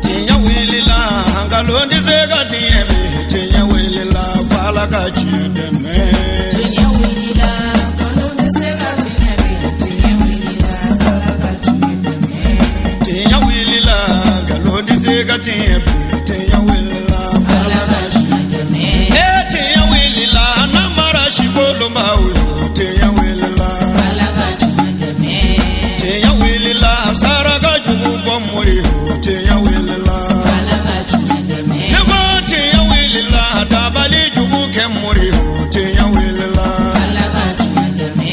Tiɲɛ wulila nkalon tɛ se ka tiɲɛ bi tiɲɛ wulila f'Ala ka tiɲɛ dɛmɛ. Tiɲɛ wulila nkalon tɛ se ka tiɲɛ bi tiɲɛ wulila f'Ala ka tiɲɛ dɛmɛ. Tiɲɛ wulila nkalon tɛ se ka tiɲɛ bi tiɲɛ wulila f'Ala ka tiɲɛ dɛmɛ. Ee tiɲɛ wulila namara sikolonbaw yo tiɲɛ wulila f'Ala ka tiɲɛ dɛmɛ. Tiɲɛ wulila saraka jugu bɔ mori yo tiɲɛ wulila f'Ala ka tiɲɛ dɛmɛ. Ne ko tiɲɛ wulila dabali jugu kɛ mori yo tiɲɛ wulila f'Ala ka tiɲɛ dɛmɛ.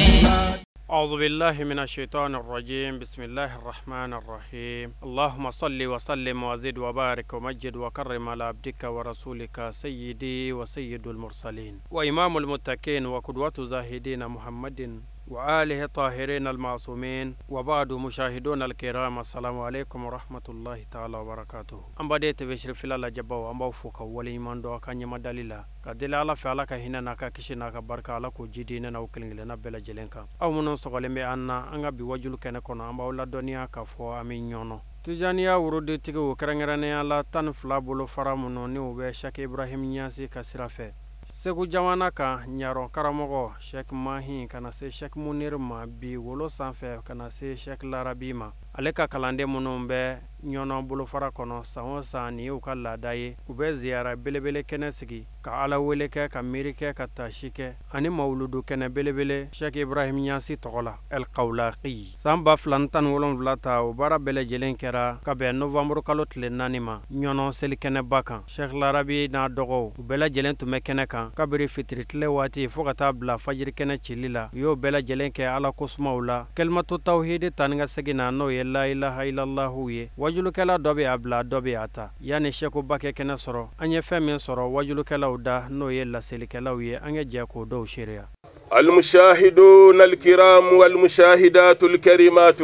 أعوذ بالله من الشيطان الرجيم. بسم الله الرحمن الرحيم. اللهم صل وسلم وزد وبارك ومجد وكرم على عبدك ورسولك سيدي وسيد المرسلين وإمام المتقين وقدوة زاهدين محمد وآله الطاهرين المعصومين وبعد. مشاهدون الكرام، السلام عليكم ورحمة الله تعالى وبركاته. An baden TV Sirifila lajɛbaw, an b'aw fo ka waleɲuman dɔn a ka ɲɛmadali la ka deli Ala fɛ, Ala ka hinɛ n'a ka kisi n'a ka barika, Ala k'o jidi ne n'aw kelen kelenna bɛɛ lajɛlen kan. Aw minnu sɔgɔlen bɛ an na an ka bi wajulu kɛnɛ kɔnɔ, an b'aw ladɔnniya k'a fɔ an bɛ ɲɔnɔ Tijaniya wuruditigiw, kɛrɛnkɛrɛnnenya la 12 bolofara minnu ni u bɛ Cheikh Ibrahim Niasse ka sira fɛ Segu jamana kan, ɲarɔ karamɔgɔ Cheikh Mahi ka na se Cheikh Munir ma, bi wolo sanfɛ ka na se Cheikh Larabi ma, ale ka kalanden minnu bɛ ɲɔnɔ bolofara kɔnɔ, san o san nin y'u ka laada ye, u bɛ ziyara belebele kɛnɛ sigi ka Ala wele kɛ, ka miiri kɛ, ka tasi kɛ, ani mawuludu kɛnɛ belebele Cheikh Ibrahim Niasse tɔgɔ la El Kawlaki. San 2017 ta, o baara bɛɛ lajɛlen kɛra ka bɛn novembre kalo tile 4 ma ɲɔnɔ selikɛnɛba kan. Cheikh Larabi n'a dɔgɔw, u bɛɛ lajɛlen tun bɛ kɛnɛ kan kabiri fitiri tile waati fo ka taa bila fajiri kɛnɛ cili la. U y'o bɛɛ lajɛlen kɛ Ala kosumaw la, kalimatu tawhidi ta ni ka segin na, n'o ye la ilaha illallahu ye. Wajulukɛla dɔ bɛ a bila, dɔ bɛ a ta. Yanni sɛkoba kɛ kɛnɛ sɔrɔ, an ye fɛn min sɔrɔ wajulukɛlaw da, n'o ye laselikɛlaw ye, an ka jɛ k'o dɔw seereya. المشاهدون الكرام والمشاهدات الكريمات،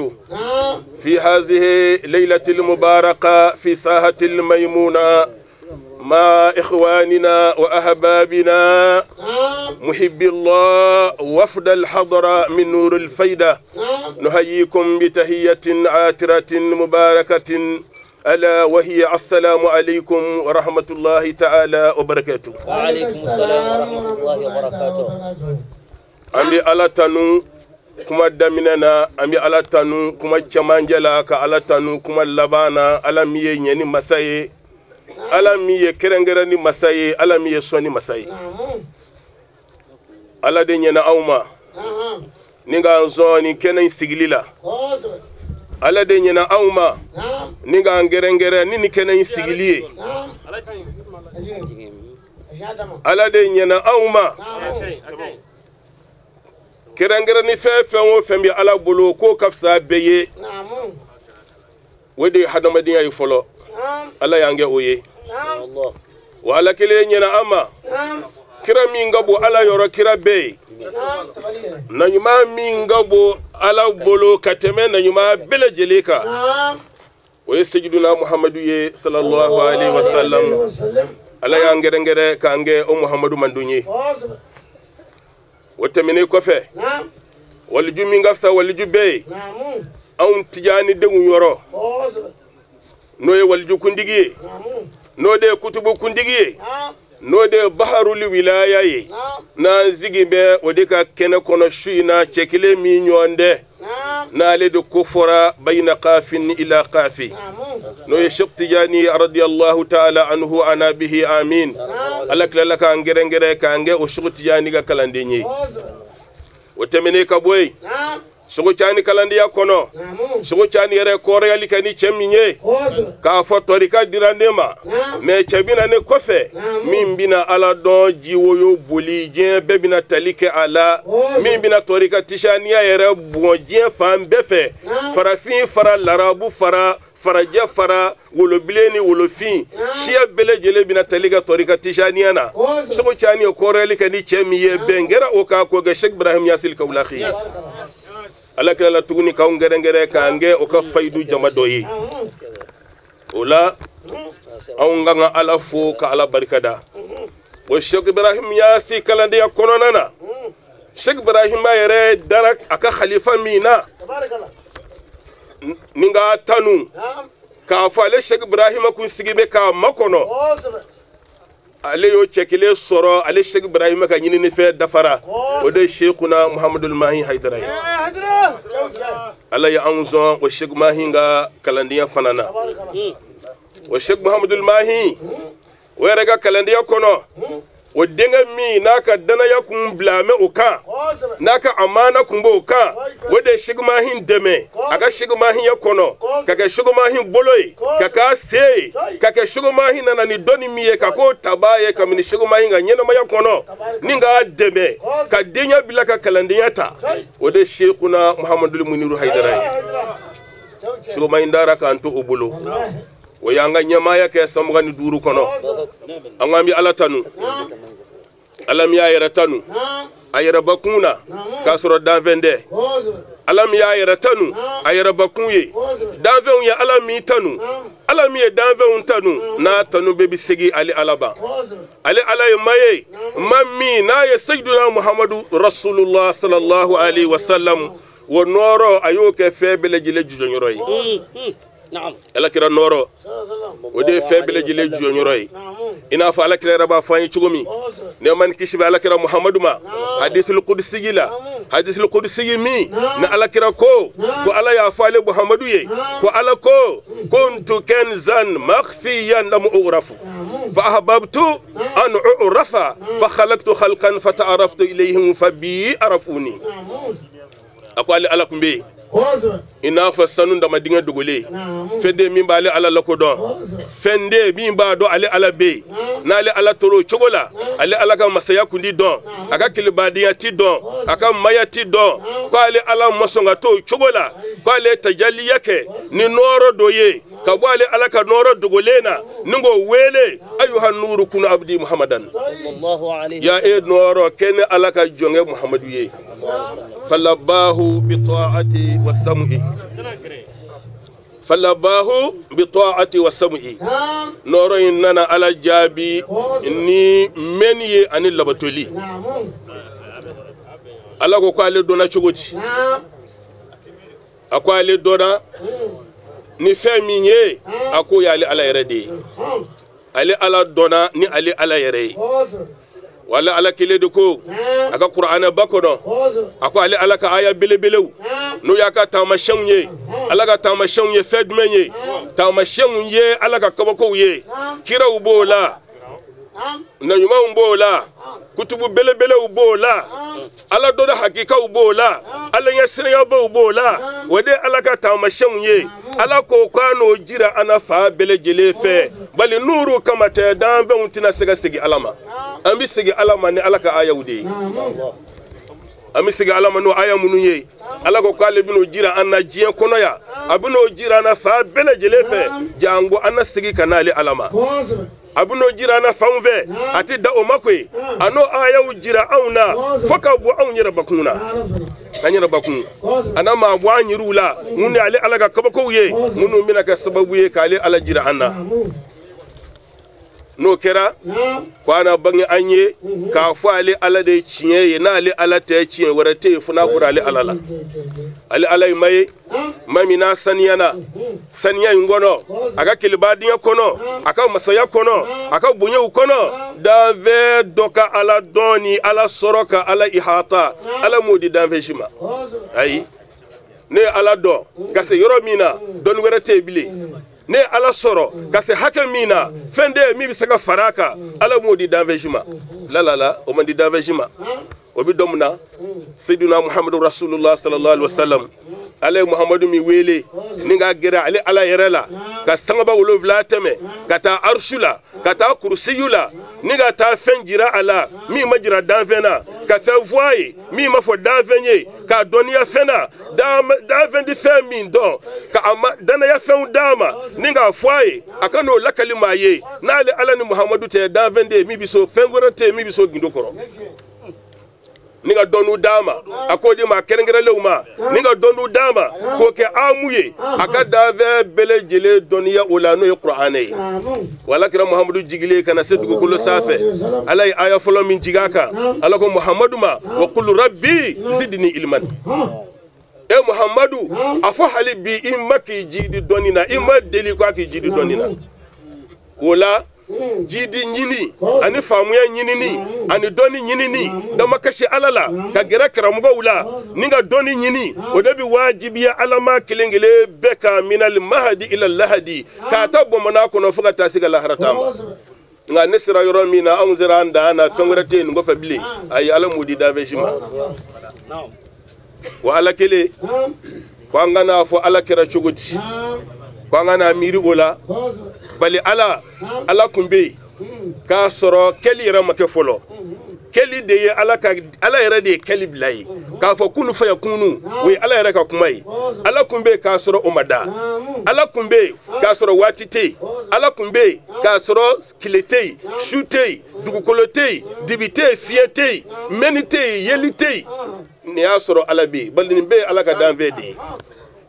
في هذه الليلة المباركة في ساحة الميمونة مع إخواننا وأحبابنا محبي الله وفد الحضرة من نور الفيدة، نحييكم بتحية عاطرة مباركة، ألا وهي السلام عليكم ورحمة الله تعالى وبركاته. وعليكم السلام ورحمة الله وبركاته. An bɛ Ala tanu kuma daminɛ na, an bɛ Ala tanu kuma cɛmancɛ la, ka Ala tanu kuma laban na. Ala min ye ɲɛni masa ye, Ala min ye kɛrɛnkɛrɛnni masa ye, Ala min ye sɔnni masa ye, Ala de ɲɛna aw ma ni k'an sɔn nin kɛnɛ in sigili la. Ala de ɲɛna aw ma ni k'an gɛrɛngɛrɛ ni nin kɛnɛ in sigili ye. Ala de ɲɛna aw ma kɛrɛnkɛrɛnni fɛn fɛn o fɛn bɛ Ala bolo k'o ka fisa bɛɛ ye, o de ye hadamadenya ye fɔlɔ. Ala y'an kɛ o ye. Wa Ala kelen ɲɛna an ma, kira min ka bon Ala yɔrɔ kira bɛɛ ye, na ɲuman min ka bon Ala bolo ka tɛmɛ na ɲuman bɛɛ lajɛlen kan, o ye Seyiduna Muhamadu ye sallallahu alaihi wa sallam. Ala y'an gɛrɛngɛrɛ k'an kɛ o Muhamadu mandon ye. O tɛmɛnen kɔfɛ, waliju min ka fisa waliju bɛɛ ye anw Tijani denw yɔrɔ, n'o ye waliju kuntigi ye, n'o de ye kutubu kuntigi ye, n'o de ye baharuli wilaya ye, n'an sigi bɛ o de ka kɛnɛ kɔnɔ su in na, cɛ kelen min ɲɔgɔn tɛ, n'ale de ko fɔra bayina kafin ila kafi, n'o ye Cheikh Tijani radiyallahu ta'ala anhu ana bihi amin. Ala tilala k'an gɛrɛngɛrɛ k'an kɛ o Cheikh Tijani ka kalanden ye. O tɛmɛnen ka bɔ yen, Sogo Cani kalandenya kɔnɔ, Sogo Cani yɛrɛ kɔrɔyali kɛ ni cɛ min ye, k'a fɔ tɔrika dira ne ma, mɛ cɛ bɛna ne kɔfɛ min bɛna Ala dɔn, jiwoyo boli, diɲɛ bɛɛ bɛna tali kɛ a la, min bɛna tɔrika Tijaniya yɛrɛ bɔn diɲɛ fan bɛɛ fɛ, farafin fara larabu fara farajɛ fara wolobilen ni wolofin, siya bɛɛ lajɛlen bɛna tali kɛ tɔrika Tijaniya na. Sogo Cani ye kɔrɔyali kɛ ni cɛ min ye, bɛn kɛra o kan k'o kɛ Cheikh Ibrahim Niasse Kawulaki. Ala kila la tuguni k'anw gɛrɛngɛrɛ k'an kɛ o ka fayidu jama dɔ ye. O la anw kan ka Ala fo ka Ala barikada. O Cheikh Ibrahim Niasse kalandenya kɔnɔna na, Cheikh Ibrahima yɛrɛ dara a ka khalifa min na, Ni k'a tanu k'a fɔ ale Sheikh Ibrahima kun sigi bɛ k'a makɔnɔ. Ale y'o cɛ kelen sɔrɔ, ale Sheikh Ibrahima ka ɲininifɛn dafara. O de ye Sheikhuna Muhamadul Mahi Hayidara ye. Ala ye anw sɔn o Sheikh Mahi ka kalandenya fana na. O Sheikh Muhamadul Mahi o yɛrɛ ka kalandenya kɔnɔ, o denkɛ min n'a ka danaya kun bila mɛ o kan, n'a ka amana kun b'o kan, o de ye Sheikh Mahi dɛmɛ a ka Sheikh Mahiya kɔnɔ, ka kɛ Sheikh Mahi bolo ye, ka k'a sen ye, ka kɛ Sheikh Mahi nana ni dɔnni min ye, ka k'o tabaa ye kabini Sheikh Mahi ka ɲɛnamaya kɔnɔ, ni k'a dɛmɛ ka denya bila ka kalandenya ta, o de ye Sheikhuna Muhamadul Muniru Hayidara ye. Sheikh Mahi dara k'an to o bolo. O y'an ka ɲɛmaaya kɛ san 25 kɔnɔ. An ko an bɛ Ala tanu, Ala min y'a yɛrɛ tanu a yɛrɛbakun na k'a sɔrɔ danfɛn tɛ. Ala min y'a yɛrɛ tanu a yɛrɛbakun ye, danfɛnw ye Ala min tanu, Ala min ye danfɛnw tanu n'a tanu bɛɛ bɛ segin ale Ala ba. Ale Ala ye maa ye, maa min n'a ye Seyidina Muhamadu Rasulullah sallallahu alaihi wa sallam o nɔɔrɔ a y'o kɛ fɛn bɛɛ lajɛlen jujɔnyɔrɔ ye. Ala kira nɔɔrɔ o de ye fɛn bɛɛ lajɛlen jujɔnyɔrɔ ye. I n'a fɔ ala kira yɛrɛ b'a fɔ an ye cogo min, nɛɛma ni kisi bɛ ala kira Muhamadu ma hadisul qudsi la, hadisul qudsi min ni ala kira ko ala y'a fɔ ale Muhamadu ye ko ala ko kuntu kanzan makhfiyan lam ughrafu fa ahbabtu an u'rafa fa khalaqtu khalqan fa ta'araftu ilayhim fa bi arafuni. A ko ale ala kun bɛ yen i n'a fɔ sanu dama dingɛ dogolen, fɛn den min b'ale Ala lakodɔn, fɛn den min b'a dɔn ale Ala bɛ yen, n'ale Ala tor'o cogo la, ale Ala ka masaya kun ti dɔn, a ka kelebadenya ti dɔn, a ka maya ti dɔn, k'ale Ala ma sɔn ka to o cogo la, k'ale tajaliya kɛ ni nɔɔrɔ dɔ ye ka bɔ ale Ala ka nɔɔrɔ dogolen na, ni k'o wele ayuha nuru kunu abdi Muhammadan, ya e nɔɔrɔ kɛ ne Ala ka jɔnkɛ Muhamadu ye. Falabahu bi ta'ati wa sam'i, falabahu bi ta'ati wa sam'i. Nɔɔrɔ in nana Ala jaabi ni mɛnni ye ani labatoli. Ala ko k'ale dɔnna cogo di? A ko ale dɔnna ni fɛn min ye, a k'o y'ale Ala yɛrɛ de ye. Ale Ala dɔnna ni ale Ala yɛrɛ ye. Wala Ala kelen de ko a ka Kuranɛ ba kɔnɔ, a ko ale Ala ka aya belebelew n'o y'a ka taamasiyɛnw ye. Ala ka taamasiyɛnw ye fɛn jumɛn ye? Taamasiyɛnw ye Ala ka kabakow ye. Kiraw b'o la, naɲumanw b'o la, kutubu belebelew b'o la, Ala dɔnni hakikaw b'o la, Ala ɲɛsiranyabaw b'o la. O de ye Ala ka taamasiyɛnw ye. Ala ko k'a n'o jira an na fa bɛɛ lajɛlen fɛ, bali n'uru kama tɛ danfɛnw tɛna se ka segin Ala ma. An bɛ segin Ala ma ni Ala ka ayaw de ye. An bɛ segin Ala ma n'o aya minnu ye. Ala ko k'ale bɛn'o jira an na diɲɛ kɔnɔ yan, a bɛn'o jira an na fa bɛɛ lajɛlen fɛ, jango an na segin ka n'ale Ala ma. A bɛn'o jira an na fanw fɛ, a tɛ da o ma koyi. A n'o ayaw jira anw na fo ka bɔ anw yɛrɛ bakun na. An yɛrɛ bakun a n'a maa bɔ an yiriw la minnu y'ale Ala ka kabakow ye, minnu bɛna kɛ sababu ye k'ale Ala jira an na. N'o kɛra ko a na bange an ye k'a fɔ ale Ala de ye tiɲɛ ye, n'ale Ala tɛ tiɲɛ wɛrɛ tɛ yen fo n'a bɔra ale Ala la. Ale Ala ye maa ye, maa min n'a saniyana, saniya in kɔnɔ, a ka kelebadenya kɔnɔ, a ka masaya kɔnɔ, a ka bonyaw kɔnɔ, danfɛn dɔ ka Ala dɔn ni Ala sɔrɔ ka Ala ihata, Ala m'o di danfɛn si ma. Ayi, ne ye Ala dɔn ka se yɔrɔ min na, dɔnni wɛrɛ tɛ yen bilen. Ne ye Ala sɔrɔ ka se hakɛ min na, fɛn tɛ min bɛ se ka fara a kan, Ala m'o di danfɛn si ma. La la la, o man di danfɛn si ma. O bɛ dɔn mun na? Seydina Muhamadu Rasulullah sallallahu alaihi wa sallam, ale ye Muhamadu min wele ni k'a gɛrɛ ale Ala yɛrɛ la, ka sangaba 7 tɛmɛ, ka taa arusu la, ka taa kurusiyu la, ni ka taa fɛn jira a la min ma jira danfɛn na, ka fɛn fɔ a ye min ma fɔ danfɛn ye, k'a dɔnniya fɛn na, danfɛn tɛ fɛn min dɔn, ka a ma danaya fɛnw d'a ma ni k'a fɔ a ye, a ka n'o lakali maa ye. N'ale Ala ni Muhamadu tɛ, danfɛn tɛ yen min bɛ so, fɛn wɛrɛ tɛ yen min bɛ so gindo kɔrɔ. Ni ka dɔnniw d'a ma, a k'o di maa kɛrɛnkɛrɛnlenw ma, ni ka dɔnniw d'a ma k'o kɛ amu ye, a ka danfɛn bɛɛ lajɛlen dɔnniya o la, n'o ye Kuranɛ ye. Wala kira Muhamadu jigilen ka na se dugukolo sanfɛ, Ala ye aya fɔlɔ min jigin a kan, Ala ko Muhamadu ma wa qul rabbi zidni ilman. E Muhammadu a fɔ hali bi i ma k'i jidi dɔnni na i ma deli ko a k'i jidi dɔnni na o la jidi ɲini ani faamuya ɲinini ani dɔnni ɲinini damakasi Ala la ka gɛrɛ karamɔgɔw la ni ka dɔnni ɲini o de bɛ wajibiya Ala ma kelen kelen bɛɛ ka minal mahadi ila lahadi k'a ta bɔnbɔnna kɔnɔ fo ka taa se ka lahara ta ma nka ne sera yɔrɔ min na anw sera an dan na fɛn wɛrɛ tɛ yen nin kɔfɛ bilen ayi Ala m'o di danfɛn si ma wa Ala kelen ko an kana fɔ Ala kɛra cogo di ko an kana miiri o la bali Ala Ala kun bɛ yen k'a sɔrɔ kɛli yɛrɛ ma kɛ fɔlɔ kɛli de ye Ala ka Ala yɛrɛ de ye kɛli bila ye k'a fɔ kunu faya kunu o ye Ala yɛrɛ ka kuma ye Ala kun bɛ yen k'a sɔrɔ o ma da Ala kun bɛ yen k'a sɔrɔ waati tɛ yen Ala kun bɛ yen k'a sɔrɔ tile tɛ yen su tɛ yen dugukolo tɛ yen dibi tɛ yen fiɲɛ tɛ yen mɛnni tɛ yen yeli tɛ yen nin y'a sɔrɔ Ala bɛ yen bali nin bɛɛ ye Ala ka danfɛn de ye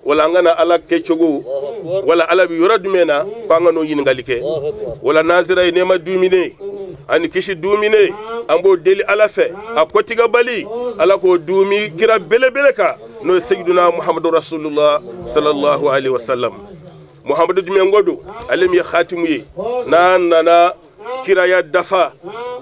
wala an kana Ala kɛcogo wala Ala bɛ yɔrɔ jumɛn na ko an ka n'o ɲininkali kɛ wala n'an sera yen nɛɛma dumuni ani kisi dumuni an b'o deli Ala fɛ a kɔtigɛbali Ala k'o dumi kira belebele kan n'o ye Seydina Muhamadu Rasulullah sallallahu alaihi wa sallam Muhamadu jumɛn ko don ale min ye khatimu ye n'a nana kiraya dafa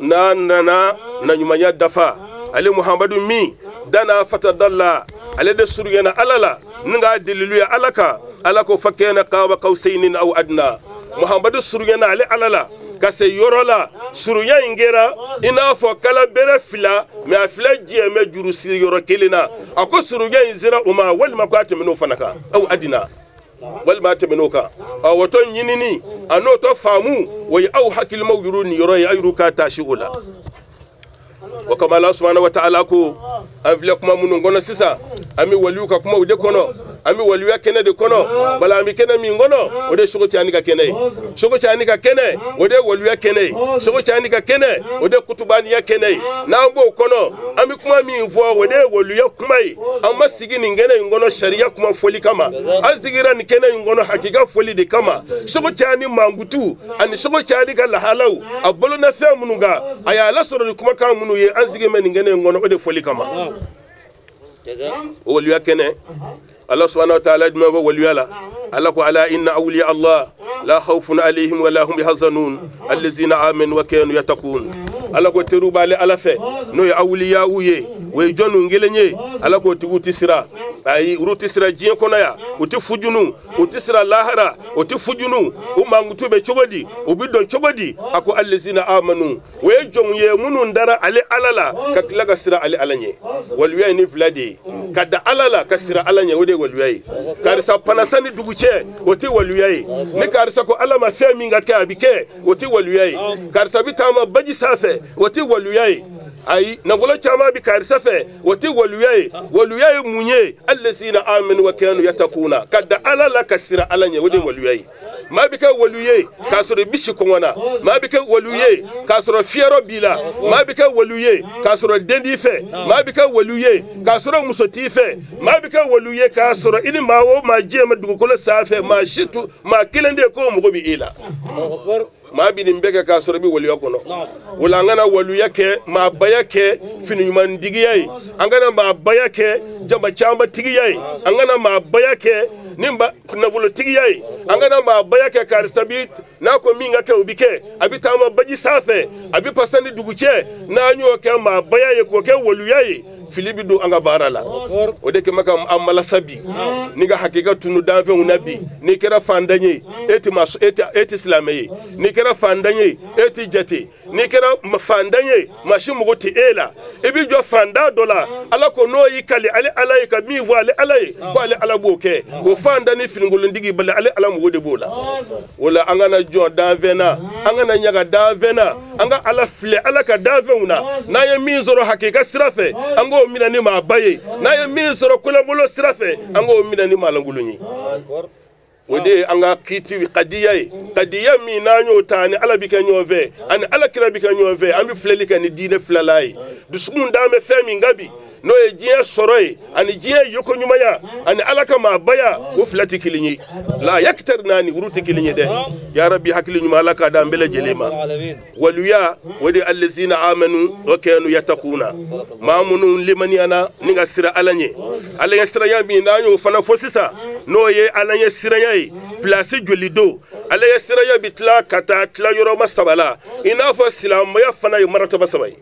n'a nana naɲumanya dafa ale Muhamadu min dana fatadalla ale de surunyana Ala la ni k'a delilu ye Ala kan Ala ko fakɛna qaba qausaini aw adna Muhamadu surunyana ale Ala la ka se yɔrɔ la surunya in kɛra i n'a fɔ kala bɛrɛ fila mɛ a fila jɛ bɛ juru siri yɔrɔ kelen na a ko surunya in sera o ma walima ko a tɛmɛn'o fana kan aw adina walima a tɛmɛn'o kan a wɔtɔ ɲinini a n'o tɔ faamu o ye aw hakilimaw yuru nin yɔrɔ ye aw yuru k'a taasi o la o kama Ala subahana wa taala ko an filɛ kuma minnu kɔnɔ sisan an bɛ waliw ka kumaw de kɔnɔ an bɛ waliya kɛnɛ de kɔnɔ bala an bɛ kɛnɛ min kɔnɔ o de ye Seko Cani ka kɛnɛ ye Seko Cani ka kɛnɛ o de ye waliya kɛnɛ ye Seko Cani ka kɛnɛ o de ye kutubaniya kɛnɛ ye n'an b'o kɔnɔ an bɛ kuma min fɔ o de ye waliya kuma ye an ma sigi nin kɛnɛ in kɔnɔ sariya kuma fɔli kama an sigira nin kɛnɛ in kɔnɔ hakika fɔli de kama Seko Cani mankutu ani Seko Cani ka lahalaw a bolonafɛn minnu kan a y'a lasɔrɔ ni kumakan minnu ye an sigi bɛ nin kɛnɛ in kɔnɔ o de fɔli kama o waliya kɛnɛ Allah subhanahu wa ta'ala jumɛn fɔ waliya la Ala ko ala inna awliya Allah la khawfun alayhim wa la hum yahzanun allazina amanu wa kanu yattaqun Ala ko teriw b'ale Ala fɛ n'o ye awliyaw ye o ye jɔnniw kelen ye Ala k'o tigiw tɛ siran ayi olu tɛ siran diɲɛ kɔnɔ yan u tɛ fujunu u tɛ siran lahara u tɛ fujunu u mankutu bɛ cogo di u bɛ dɔn cogo di a ko allazina amanu o ye jɔnw ye minnu dara ale Ala la ka tila ka siran ale Ala ɲɛ waliya ye ni fila de ye ka da Ala la ka siran Ala ɲɛ o de ye waliya ye karisa panasa ni dugu cɛ o tɛ waliya ye ni karisa ko Ala ma fɛn min ka kɛ a bɛ kɛ o tɛ waliya ye karisa bɛ taama baji sanfɛ o tɛ waliya ye ayi nafolo caman bɛ karisa fɛ o tɛ waliya ye waliya ye mun ye allazina amanu wa kanu yattaquna ka da Ala la ka siran Ala ɲɛ o de ye waliya ye maa bɛ kɛ waliyu ye k'a sɔrɔ i bɛ si kɔngɔ na maa bɛ kɛ waliyu ye k'a sɔrɔ fiyɛrɔ b'i la maa bɛ kɛ waliyu ye k'a sɔrɔ den t'i fɛ maa bɛ kɛ waliyu ye k'a sɔrɔ muso t'i fɛ maa bɛ kɛ waliyu ye k'a sɔrɔ i ni maa o maa diɲɛ ma dugukolo sanfɛ maa si tu maa kelen de k'o mago bɛ e la maa bɛ nin bɛɛ kɛ k'a sɔrɔ i bɛ waliya kɔnɔ o la an kana waliya kɛ maabaya kɛ fini ɲumantigiya ye an kana maabaya kɛ jama caman tigiya ye an kana maabaya kɛ ni nafolotigiya ye an kana maabaya kɛ karisa bi n'a ko min ka kɛ o bɛ kɛ a bɛ taama baji sanfɛ a bɛ pasa ni dugu cɛ n'an y'o kɛ maabaya ye k'o kɛ waliya ye fili bɛ don an ka baara la o de kɛmɛ ka an malasa bi n'i ka hakika tunu danfɛnw na bi n'i kɛra fantan ye e tɛ silamɛ ye n'i kɛra fantan ye e tɛ jate n'i kɛra fantan ye maa si mago tɛ e la i b'i jɔ fantan dɔ la Ala ko n'o y'i kali ale Ala ye ka min fɔ ale Ala ye ko ale Ala b'o kɛ o fantan ni finikolontigi bali ale Ala mago de b'o la o la an kana jɔ danfɛn na an kana ɲaga danfɛn na an ka Ala filɛ Ala ka danfɛnw na n'an ye min sɔrɔ hakika sira fɛ an k'o minɛ ni maaba ye n'an ye min sɔrɔ kolabolo sira fɛ an k'o minɛ ni maalankolon ye o de ye an ka kiiti kadiya ye kadiya min n'an y'o ta ani Ala bɛ kɛ ɲɔgɔn fɛ ani Ala kira bɛ kɛ ɲɔgɔn fɛ an bɛ filɛli kɛ ni diinɛ filala ye dusukun d'an bɛ fɛn min kan bi n'o ye diɲɛ sɔrɔ ye ani diɲɛ yoko ɲumanya ani ala ka maabaya o fila tɛ kelen ye la yaktarinani olu tɛ kelen ye dɛ ya rabbi hakili ɲuman ala k'a d'an bɛɛ lajɛlen ma waluya o de allazina amanu wa kanu yattaquna maa minnu limaniyana ni ka sira ala ɲɛ ala ɲɛ siranya min n'an y'o fana fɔ sisan n'o ye ala ɲɛ siranya ye pilasi joli don ala ɲɛ siranya bi tila ka taa tila yɔrɔma saba la i n'a fɔ silamɛya fana ye marataba saba ye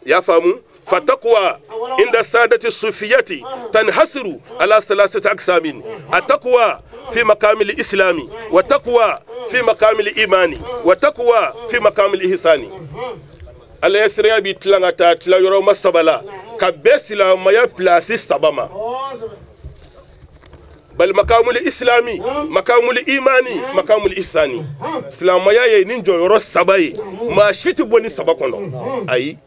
ya faamu fataqwa inda sadati sufiyati tanhasiru ala salasati aqsamin ataqwa fi maqami al-islami wa taqwa fi maqami al-imani wa taqwa fi maqami al-ihsani ala ɲɛ siranya bi tila ka taa tila yɔrɔma saba la ka bɛn silamɛya pilasi saba ma bal makamul islami makamul imani makamul ihsani silamɛya ye nin jɔyɔrɔ saba ye maa si tɛ bɔ ni saba kɔnɔ ayi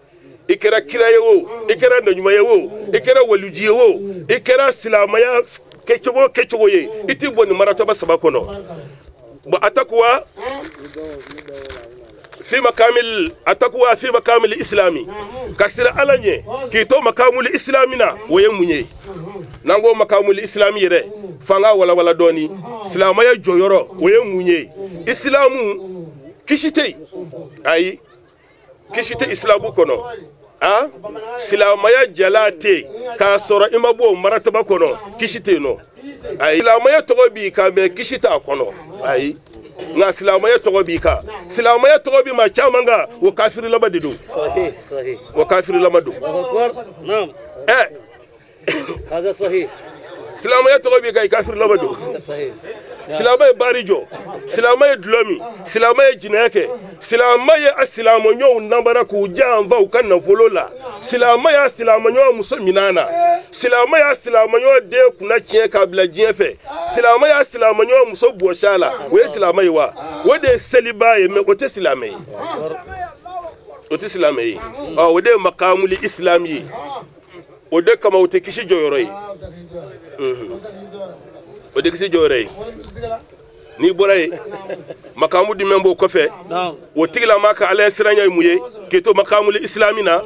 i kɛra kira ye o i kɛra naɲuman ye o i kɛra waliji ye o i kɛra silamɛya kɛcogo o kɛcogo ye i tɛ bɔ nin marataba saba kɔnɔ bon atakuwa fi makamil atakuwa fi makamil islami ka sira ala ɲɛ k'i to makamul islami na o ye mun ye n'an ko makamul islami yɛrɛ f'an ka walawala dɔɔni silamɛya jɔyɔrɔ o ye mun ye isilamu kisi tɛ yen ayi kisi tɛ isilamu kɔnɔ a silamɛya jala tɛ yen k'a sɔrɔ i ma bɔ o marataba kɔnɔ kisi tɛ yen nɔ ayi silamɛya tɔgɔ b'i kan mɛ kisi t'a kɔnɔ ayi nka silamɛya tɔgɔ b'i kan silamɛya tɔgɔ b'i ma caman kan o kafirilama de don o kafirilama don ɛ silamɛya tɔgɔ b'i kan i kafirilama don silamɛ ye baari jɔ silamɛ ye dulɔ min silamɛ ye jinɛya kɛ silamɛ ye a silamɛɲɔgɔnw namara k'u janfa u ka nafolo la silamɛ y'a silamɛɲɔgɔn muso minɛ na silamɛ y'a silamɛɲɔgɔn den kunna tiɲɛ k'a bila diɲɛ fɛ silamɛ y'a silamɛɲɔgɔn muso bɔsi a la o ye silamɛ ye wa o de ye seliba ye mɛ o tɛ silamɛ ye o tɛ silamɛ ye ɔ o de ye makamuli isilami ye o de kama o tɛ kisi jɔyɔrɔ ye o de kisi jɔyɔrɔ ye n'i bɔra yen makamu jumɛn b'o kɔfɛ o tigilama ka ala siranya ye mun ye k'i to makamuli isilami na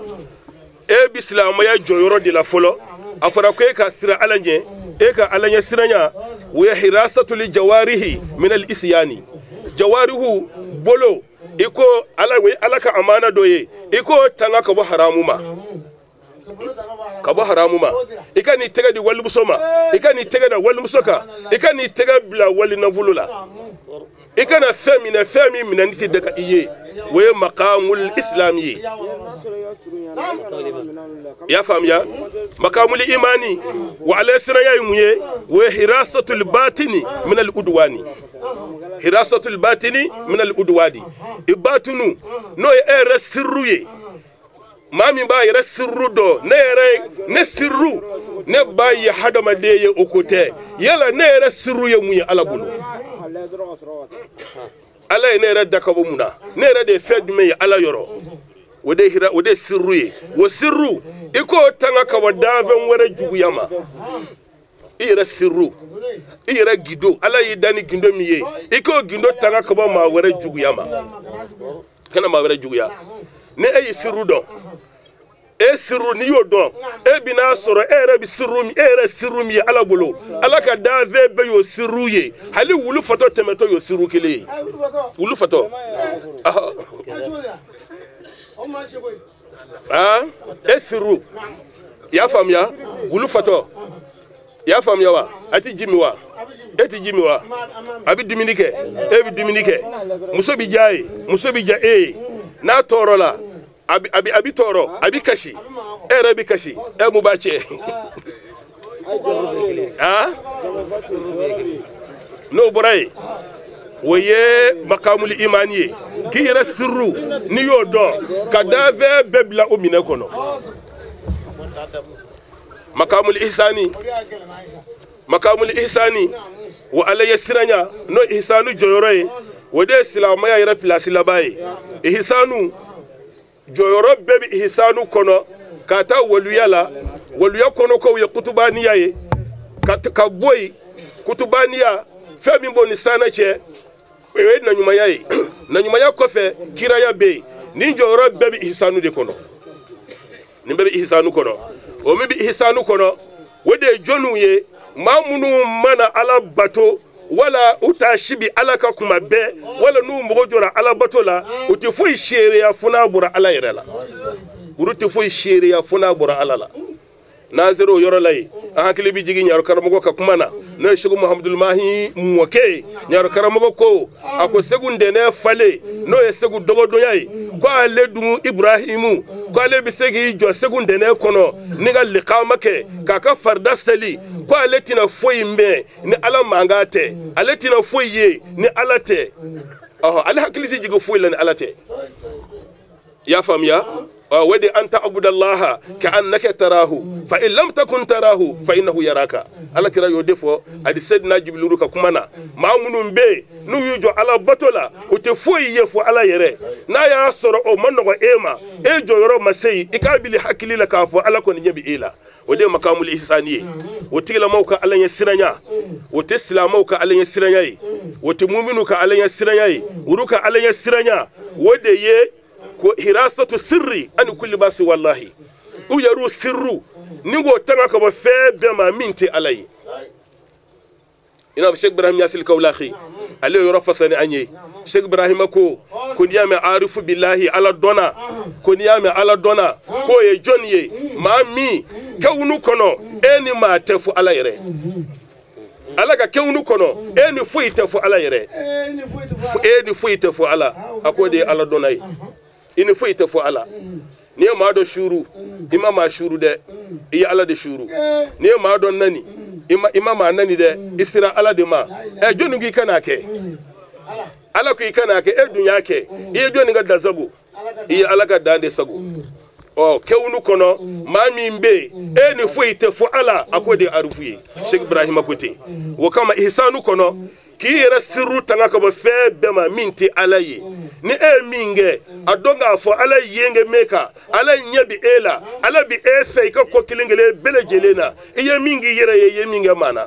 e bi silamɛya jɔyɔrɔ de la fɔlɔ a fɔra ko e ka sira ala ɲɛ e ka ala ɲɛ siranya o ye hirasatuli jawarihi minal isiyani jawarihu bolo i ko ala o ye ala ka amana dɔ ye i k'o tanga ka bɔ haramu ma ka bɔ haramu ma i ka n'i tɛgɛ di walimuso ma i ka n'i tɛgɛ da walimuso kan i ka n'i tɛgɛ bila wali nafolo la i kana fɛn minɛ fɛn min minɛni tɛ daga i ye o ye makamul islami ye i y'a faamuya makamul imani wa ale siranya ye mun ye o ye hirasatul batini minal udwani hirasatul batini minal udwani i batunu n'o ye e yɛrɛ sirru ye maa min b'a yɛrɛ sirru dɔn ne yɛrɛ ne sirru ne ba ye hadamaden ye o ko tɛ yala ne yɛrɛ sirru ye mun ye ala bolo ala ye ne yɛrɛ da ka bɔ mun na ne yɛrɛ de ye fɛn jumɛn ye ala yɔrɔ o de hira o de sirru ye o sirru i k'o tanga ka bɔ danfɛn wɛrɛ juguya ma i yɛrɛ sirru i yɛrɛ gindo ala y'i da ni gindo min ye i k'o gindo tanga ka bɔ maa wɛrɛ juguya ma kana maa wɛrɛ juguya ne e y'i sirru dɔn e sirru n'i y'o dɔn e bɛn'a sɔrɔ e yɛrɛ bɛ sirru min e yɛrɛ sirru min ye ala bolo ala ka danfɛn bɛɛ y'o sirru ye hali wulu fatɔ tɛmɛtɔ y'o sirru kelen ye wulu fatɔ e sirru i y'a faamuya wulu fatɔ i y'a faamuya wa a ti ji min wa e ti ji min wa a bɛ dumuni kɛ e bɛ dumuni kɛ muso bɛ diya ye muso bɛ diya e ye n'a tɔɔrɔ la a bɛ tɔɔrɔ a bɛ kasi e yɛrɛ bɛ kasi e mun b'a cɛ n'o bɔra yen o ye makamuli imani ye k'i yɛrɛ sirru n'i y'o dɔn ka danfɛn bɛɛ bila o minɛ kɔnɔ makamuli ihsani makamuli ihsani wa ala ye siranya n'o ihsanu jɔyɔrɔ ye o de ye silamɛya yɛrɛ pilasi laban ye ihsanu jɔyɔrɔ bɛɛ bɛ ihsanu kɔnɔ ka taa waluya la waluya kɔnɔ kow ye kutubaniya ye ka bɔ yen kutubaniya fɛn min b'o ni sanna cɛ o ye naɲumanya ye naɲumanya kɔfɛ kiraya bɛ yen nin jɔyɔrɔ bɛɛ bɛ ihsanu de kɔnɔ. Nin bɛɛ bɛ ihsanu kɔnɔ. O min bɛ ihsanu kɔnɔ, o de ye jɔnniw ye, maa minnu mana Ala bato wala u t'a si bi Ala ka kuma bɛɛ, wala n'u mago jɔra Ala bato la, u tɛ foyi seereya fo n'a bɔra Ala yɛrɛ la. Olu tɛ foyi seereya fo n'a bɔra Ala la. N'an sera o yɔrɔ la yen, an hakili bɛ jigin ɲaro karamɔgɔ ka kuma na, n'o ye Segu Muhamudul Mahi mɔkɛ ye. Ɲaro karamɔgɔ ko, a ko Segu ntɛnɛn falen, n'o ye Segu dɔgɔdonya ye, ko ale dun Ibrahimu, ko ale bɛ se k'i jɔ Segu ntɛnɛn kɔnɔ ni ka likama kɛ k'a ka farida seli, ko ale tɛna foyi mɛn ni Ala mankan tɛ, ale tɛna foyi ye ni Ala tɛ. Ɔhɔ, ale hakili tɛ jigin foyi la ni Ala tɛ. I y'a faamuya? O de an ta'budallaha ka annaka tarahu fa in lam takun tarahu fa innahu yaraka. Ala kira y'o de fɔ a di Seydina Jibiliru ka kuma na. Maa minnu bɛ yen n'u y'u jɔ Ala bato la, u tɛ foyi ye fo Ala yɛrɛ. N'a y'a sɔrɔ o ma nɔgɔ e ma, e jɔyɔrɔ ma se yen, i k'a bili hakili la k'a fɔ Ala kɔni ɲɛ bɛ e la. O de ye makamul ihsani ye. O tigilamaw ka Ala ɲɛ siranya, o tɛ silamɛw ka Ala ɲɛ siranya ye, o tɛ muminu ka Ala ɲɛ siranya ye. Olu ka Ala ɲɛ siranya, o de ye ko hirasatu sirri ani kulli basi. Wallahi, u yɛr'u sirru ni k'o tanga ka bɔ fɛn bɛɛ ma min tɛ Ala ye. I n'a fɔ Sheikh Ibrahim Yasil Kawlahi, ale ye yɔrɔ fasa ni an ye. Sheikh Ibrahim ko n'i y'a mɛn arifu bilahi, Ala dɔnna, ko n'i y'a mɛn Ala dɔnna, k'o ye jɔnni ye? Maa min kɛwunu kɔnɔ, e ni maa tɛ fo Ala yɛrɛ. Ala ka kɛwunu kɔnɔ, e ni foyi tɛ fo Ala yɛrɛ, e ni foyi tɛ fo Ala. A k'o de ye Ala dɔnna ye. I ni foyi tɛ fo Ala. N'i ye maa dɔ suuru, i ma maa suuru dɛ, i ye Ala de suuru. N'i ye maa dɔ nani, i ma maa nani dɛ, i sera Ala de ma. Ɛ, jɔnni ko i kan'a kɛ? Ala ko i kan'a kɛ, e dun y'a kɛ. I ye jɔnni ka dan sago? I ye Ala ka dan de sago. Ɔ, kɛwunu kɔnɔ, maa min bɛ yen, e ni foyi tɛ fo Ala, a k'o de ye arifu ye. Sheikh Ibrahima ko ten. O kama ihsanu kɔnɔ, k'i yɛrɛ sirru tanga ka bɔ fɛn bɛɛ ma min tɛ Ala ye. Ni e ye min kɛ, a dɔn k'a fɔ Ala ye yen kɛ min kan, Ala ɲɛ bi e la, Ala bi e fɛ i ka ko kelen kelen bɛɛ lajɛlen na. I ye min k'i yɛrɛ ye, i ye min kɛ maa na.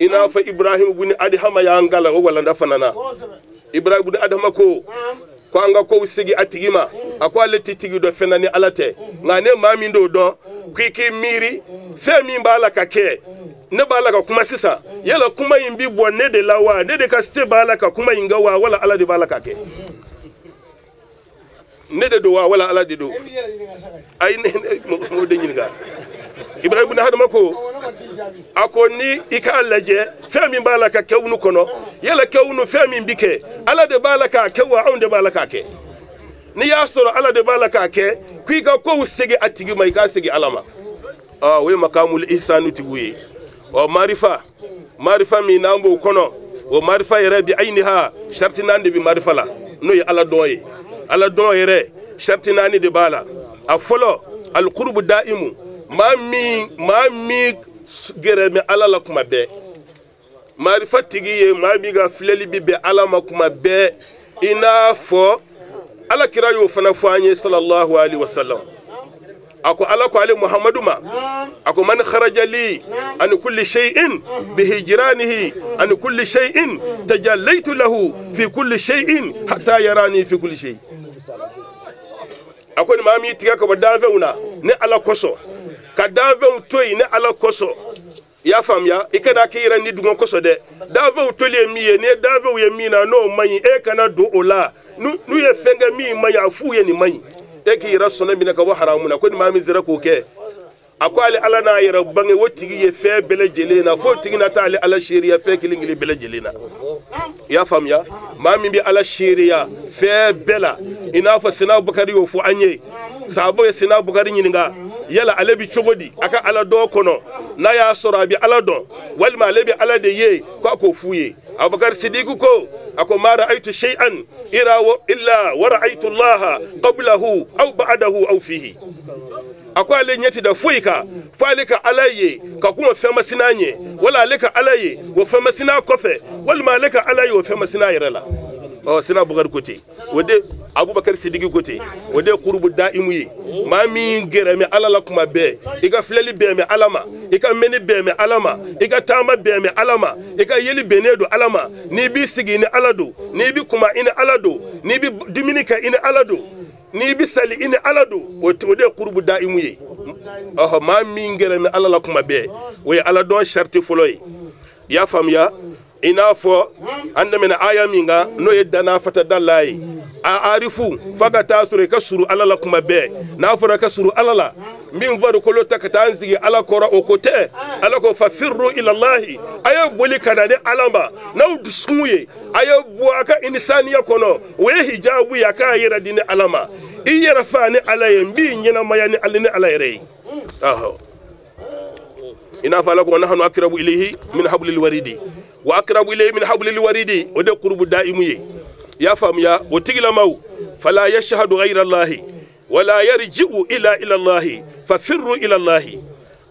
I n'a fɔ Ibrahim buni Adihama y'an kala o walanda fana na. Ibrahim buni Adihama ko an ka kow segi a tigi ma, a ko ale tɛ tigi dɔ fɛn na ni Ala tɛ. Nka ne maa min t'o dɔn, k'i k'i miiri fɛn min b'a la ka kɛ, ne b'a la ka kuma sisan, yala kuma in bi bɔ ne de la wa? Ne de ka se b'a la ka kuma in kɛ wa, wala Ala de b'a la ka kɛ? Ne de don wa, wala Ala de don? Ayi, ne m'o de ɲininka. Ibrahim ibn Adama ko, a ko ni i k'a lajɛ fɛn min b'a la ka kɛwunu kɔnɔ, yala kɛwunu fɛn min bi kɛ, Ala de b'a la k'a kɛ wa, anw de b'a la k'a kɛ? N'i y'a sɔrɔ Ala de b'a la k'a kɛ, k'i ka kow segin a tigi ma, i k'a segin Ala ma. O ye makamul ihsanu tigiw ye. Ɔ, marifa, marifa min n'an b'o kɔnɔ, o marifa yɛrɛ bi ayiniha sariti naani de bi marifa la, n'o ye Ala dɔn ye. Ala dɔn yɛrɛ sariti naani de b'a la. A fɔlɔ, alikurubu daimu, maa min gɛrɛ bɛ Ala la kuma bɛɛ. Marifa tigi ye maa min ka filɛli bi bɛn Ala ma kuma bɛɛ. I n'a fɔ Ala kira y'o fana fɔ an ye sallallahu alaihi wa sallam. A ko Ala ko ale Muhammadu ma, a ko man kharaja li an kulli shay'in bi hijranihi an kulli shay'in tajallaytu lahu fi kulli shay'in hatta yarani fi kulli shay. A ko ni maa min tigɛ ka bɔ danfɛnw na ne Ala kosɔn, ka danfɛnw to yen ne Ala kosɔn. I y'a faamuya? I kana k'i yɛrɛ ni dungɔ kosɔn dɛ. Danfɛnw toli ye min ye, n'i ye danfɛnw ye min na n'o man ɲi, e kana don o la. N'u ye fɛn kɛ min man ɲi, a f'u ye nin man ɲi. E k'i yɛrɛ sɔnna minɛ ka bɔ haramu na. Ko ni maa min sera k'o kɛ, a ko ale Ala n'a yɛrɛ bange o tigi ye fɛn bɛɛ lajɛlen na, f'o tigi na taa ale Ala seereya fɛn kelen kelen bɛɛ lajɛlen na. I y'a faamuya? Maa min bɛ Ala seereya fɛn bɛɛ la, i n'a fɔ Sina Bukari y'o fɔ an ye. Sahabaw ye Sina Bukari ɲininka, yala ale bɛ cogo di a ka Ala dɔn kɔnɔ? N'a y'a sɔrɔ a bɛ Ala dɔn, walima ale bɛ Ala de ye, k'a k'o f'u ye. Abubakar Sidiku ko, a ko ma ra'aytu shay'an illa wa ra'aytu Allaha qablahu aw ba'dahu aw fihi. A ko ale ɲɛ ti da foyi kan fo ale ka Ala ye ka kuma fɛn masina ɲɛ, wala ale ka Ala ye o fɛn masina kɔfɛ, walima ale ka Ala ye o fɛn masina yɛrɛ la. Ɔ, Sina Bukari ko ten, o de Abubakar Sidiki ko ten, o de ye kurubu daimu ye. Maa min gɛrɛ mɛ Ala la kuma bɛɛ, i ka filɛli bɛn mɛ Ala ma, i ka mɛnni bɛn mɛ Ala ma, i ka taama bɛn mɛ Ala ma, i ka yeli bɛnnen don Ala ma. N'i b'i sigi i ni Ala don, n'i b'i kuma i ni Ala don, n'i bɛ dumuni kɛ i ni Ala don. N'i bɛ sali i ni ala don o de ye kurubu daimu ye. Ɔhɔ maa min gɛrɛ bɛ ala la kuma bɛɛ o ye ala dɔn sariti fɔlɔ ye. I y'a faamuya i n'a fɔ an tɛmɛna aya min kan n'o ye danna fata dala ye. A arifu f'a ka taa sɔrɔ i ka surun ala la kuma bɛɛ. N'a fɔra ka surun ala la min farikolo ta ka taa n sigi ala kɔrɔ o ko tɛ. Ala ko fafirru ilallahi a ye boli ka na ni ala ma n'aw dusukun ye a ye bɔ a ka inisaniya kɔnɔ o ye hijabu ye a k'a yɛrɛ di ni ala ma. I yɛrɛ fa ni ala ye n b'i ɲɛnamaya ni ala ni ala yɛrɛ ye. Ɔhɔ i n'a fɔ ala ko nahnu akrabu ilayhi min hablil waridi wa akrabu ilayhi min hablil waridi o de kurubu daimu ye. I y'a faamuya o tigilamaw fala yashhadu ghayra allahi wala yarji'u ila ilallahi fafirru ilallahi.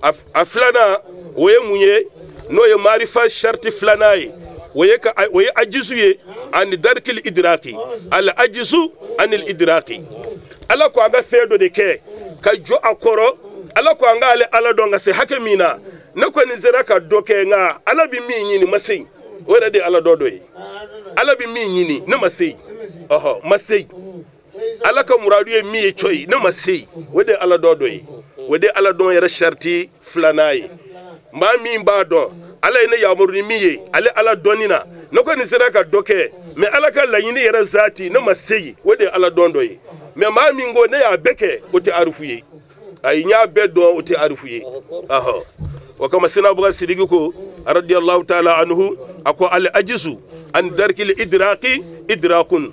A filanan o ye mun ye n'o ye marifa sharti filanan ye o ye ajizu ye ani darikil idraki al ajizu anil idraki. Ala ko an ka fɛn dɔ de kɛ ka jɔ a kɔrɔ. Ala ko an k'ale ala dɔn ka se hakɛ min na ne kɔni sera ka dɔ kɛ nka ala bɛ min ɲini ma se yen o yɛrɛ de ye ala dɔ dɔ ye. Ala bɛ min ɲini ne ma se yen. Ɔhɔ ma se yen. Ala ka muradu ye min ye cɔyi ne ma se yen o de ye ala dɔ dɔ ye. O de ye ala dɔn yɛrɛ sariti filanan ye. Maa min b'a dɔn ala ye ne yamaru ni min ye ale ala dɔnni na ne kɔni sera ka dɔ kɛ mɛ ala ka laɲini yɛrɛ zaati ne ma se yen o de ye ala dɔn dɔ ye. Mɛ maa min ko ne y'a bɛɛ kɛ o tɛ arifu ye. Ayi n y'a bɛɛ dɔn o tɛ arifu ye. Ɔhɔ o kama sina Abubakar Sidiki ko radiyallahu ta'ala anhu a ko al ajizu an darkil idraki idrakun.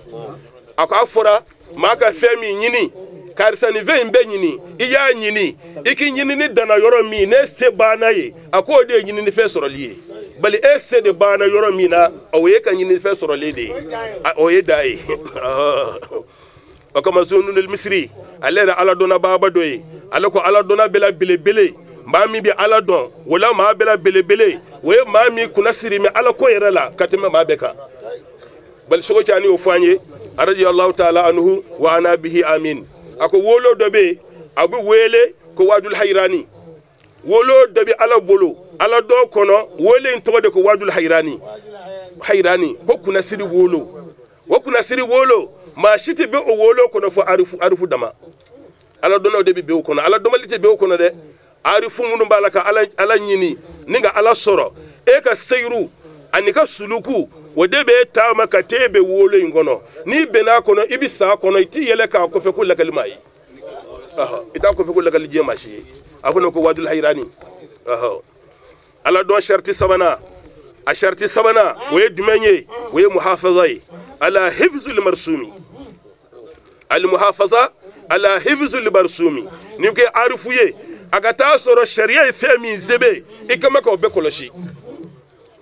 A ko a fɔra maa ka fɛn min ɲini karisa nin fɛn in bɛɛ ɲini i y'a ɲini i k'i ɲinini danna yɔrɔ min ne se banna ye a k'o de ye ɲininifɛn sɔrɔli ye. Bali e se de banna yɔrɔ min na o ye ka ɲininifɛn sɔrɔli de ye o ye da ye. O kama Zununul Misiri ale yɛrɛ ala dɔnna baaba dɔ ye. Ale ko ala dɔnna bɛɛ la belebele maa min bɛ ala dɔn o la maa bɛɛ la belebele o ye maa min kunna siri mɛ ala ko yɛrɛ la ka tɛmɛ maa bɛɛ kan. Bali sogo cani y'o fɔ an ye radiyallahu ta'ala anhu wa ana bihi amin. A ko wolo dɔ bɛ yen a bɛ wele ko wadul hayrani. Wolo dɔ bɛ ala bolo ala dɔn kɔnɔ wele in tɔgɔ de ko wadul hayrani. Hayrani ko kunnasiri wolo o kunnasiri wolo maa si tɛ bɛ o wolo kɔnɔ fo arifu arifu dama. Ala dɔnnaw de bɛ bɛ o kɔnɔ ala dɔnbali tɛ bɛ o kɔnɔ dɛ. Arifu minnu b'a la ka ala ɲini ni ka ala sɔrɔ e ka seyiru ani ka suluku o de bɛ taama ka t'e bɛ wolo in kɔnɔ. N'i bɛn'a kɔnɔ i bɛ sa kɔnɔ i t'i yɛlɛ k'a kɔfɛ ko lakali maa ye. I t'a kɔfɛ ko lakali diɲɛ maa si ye. A fɔ ne ko wadul hayrani. Ala dɔn sariti sabanan a sariti sabanan o ye jumɛn ye? O ye muhafaza ye ala hifzul marsumi. Al muhafaza ala hifzul marsumi. N'i kɛ arifu ye a ka taa sɔrɔ sariya ye fɛn min sɛbɛn i kɛmɛ k'o bɛɛ kɔlɔsi.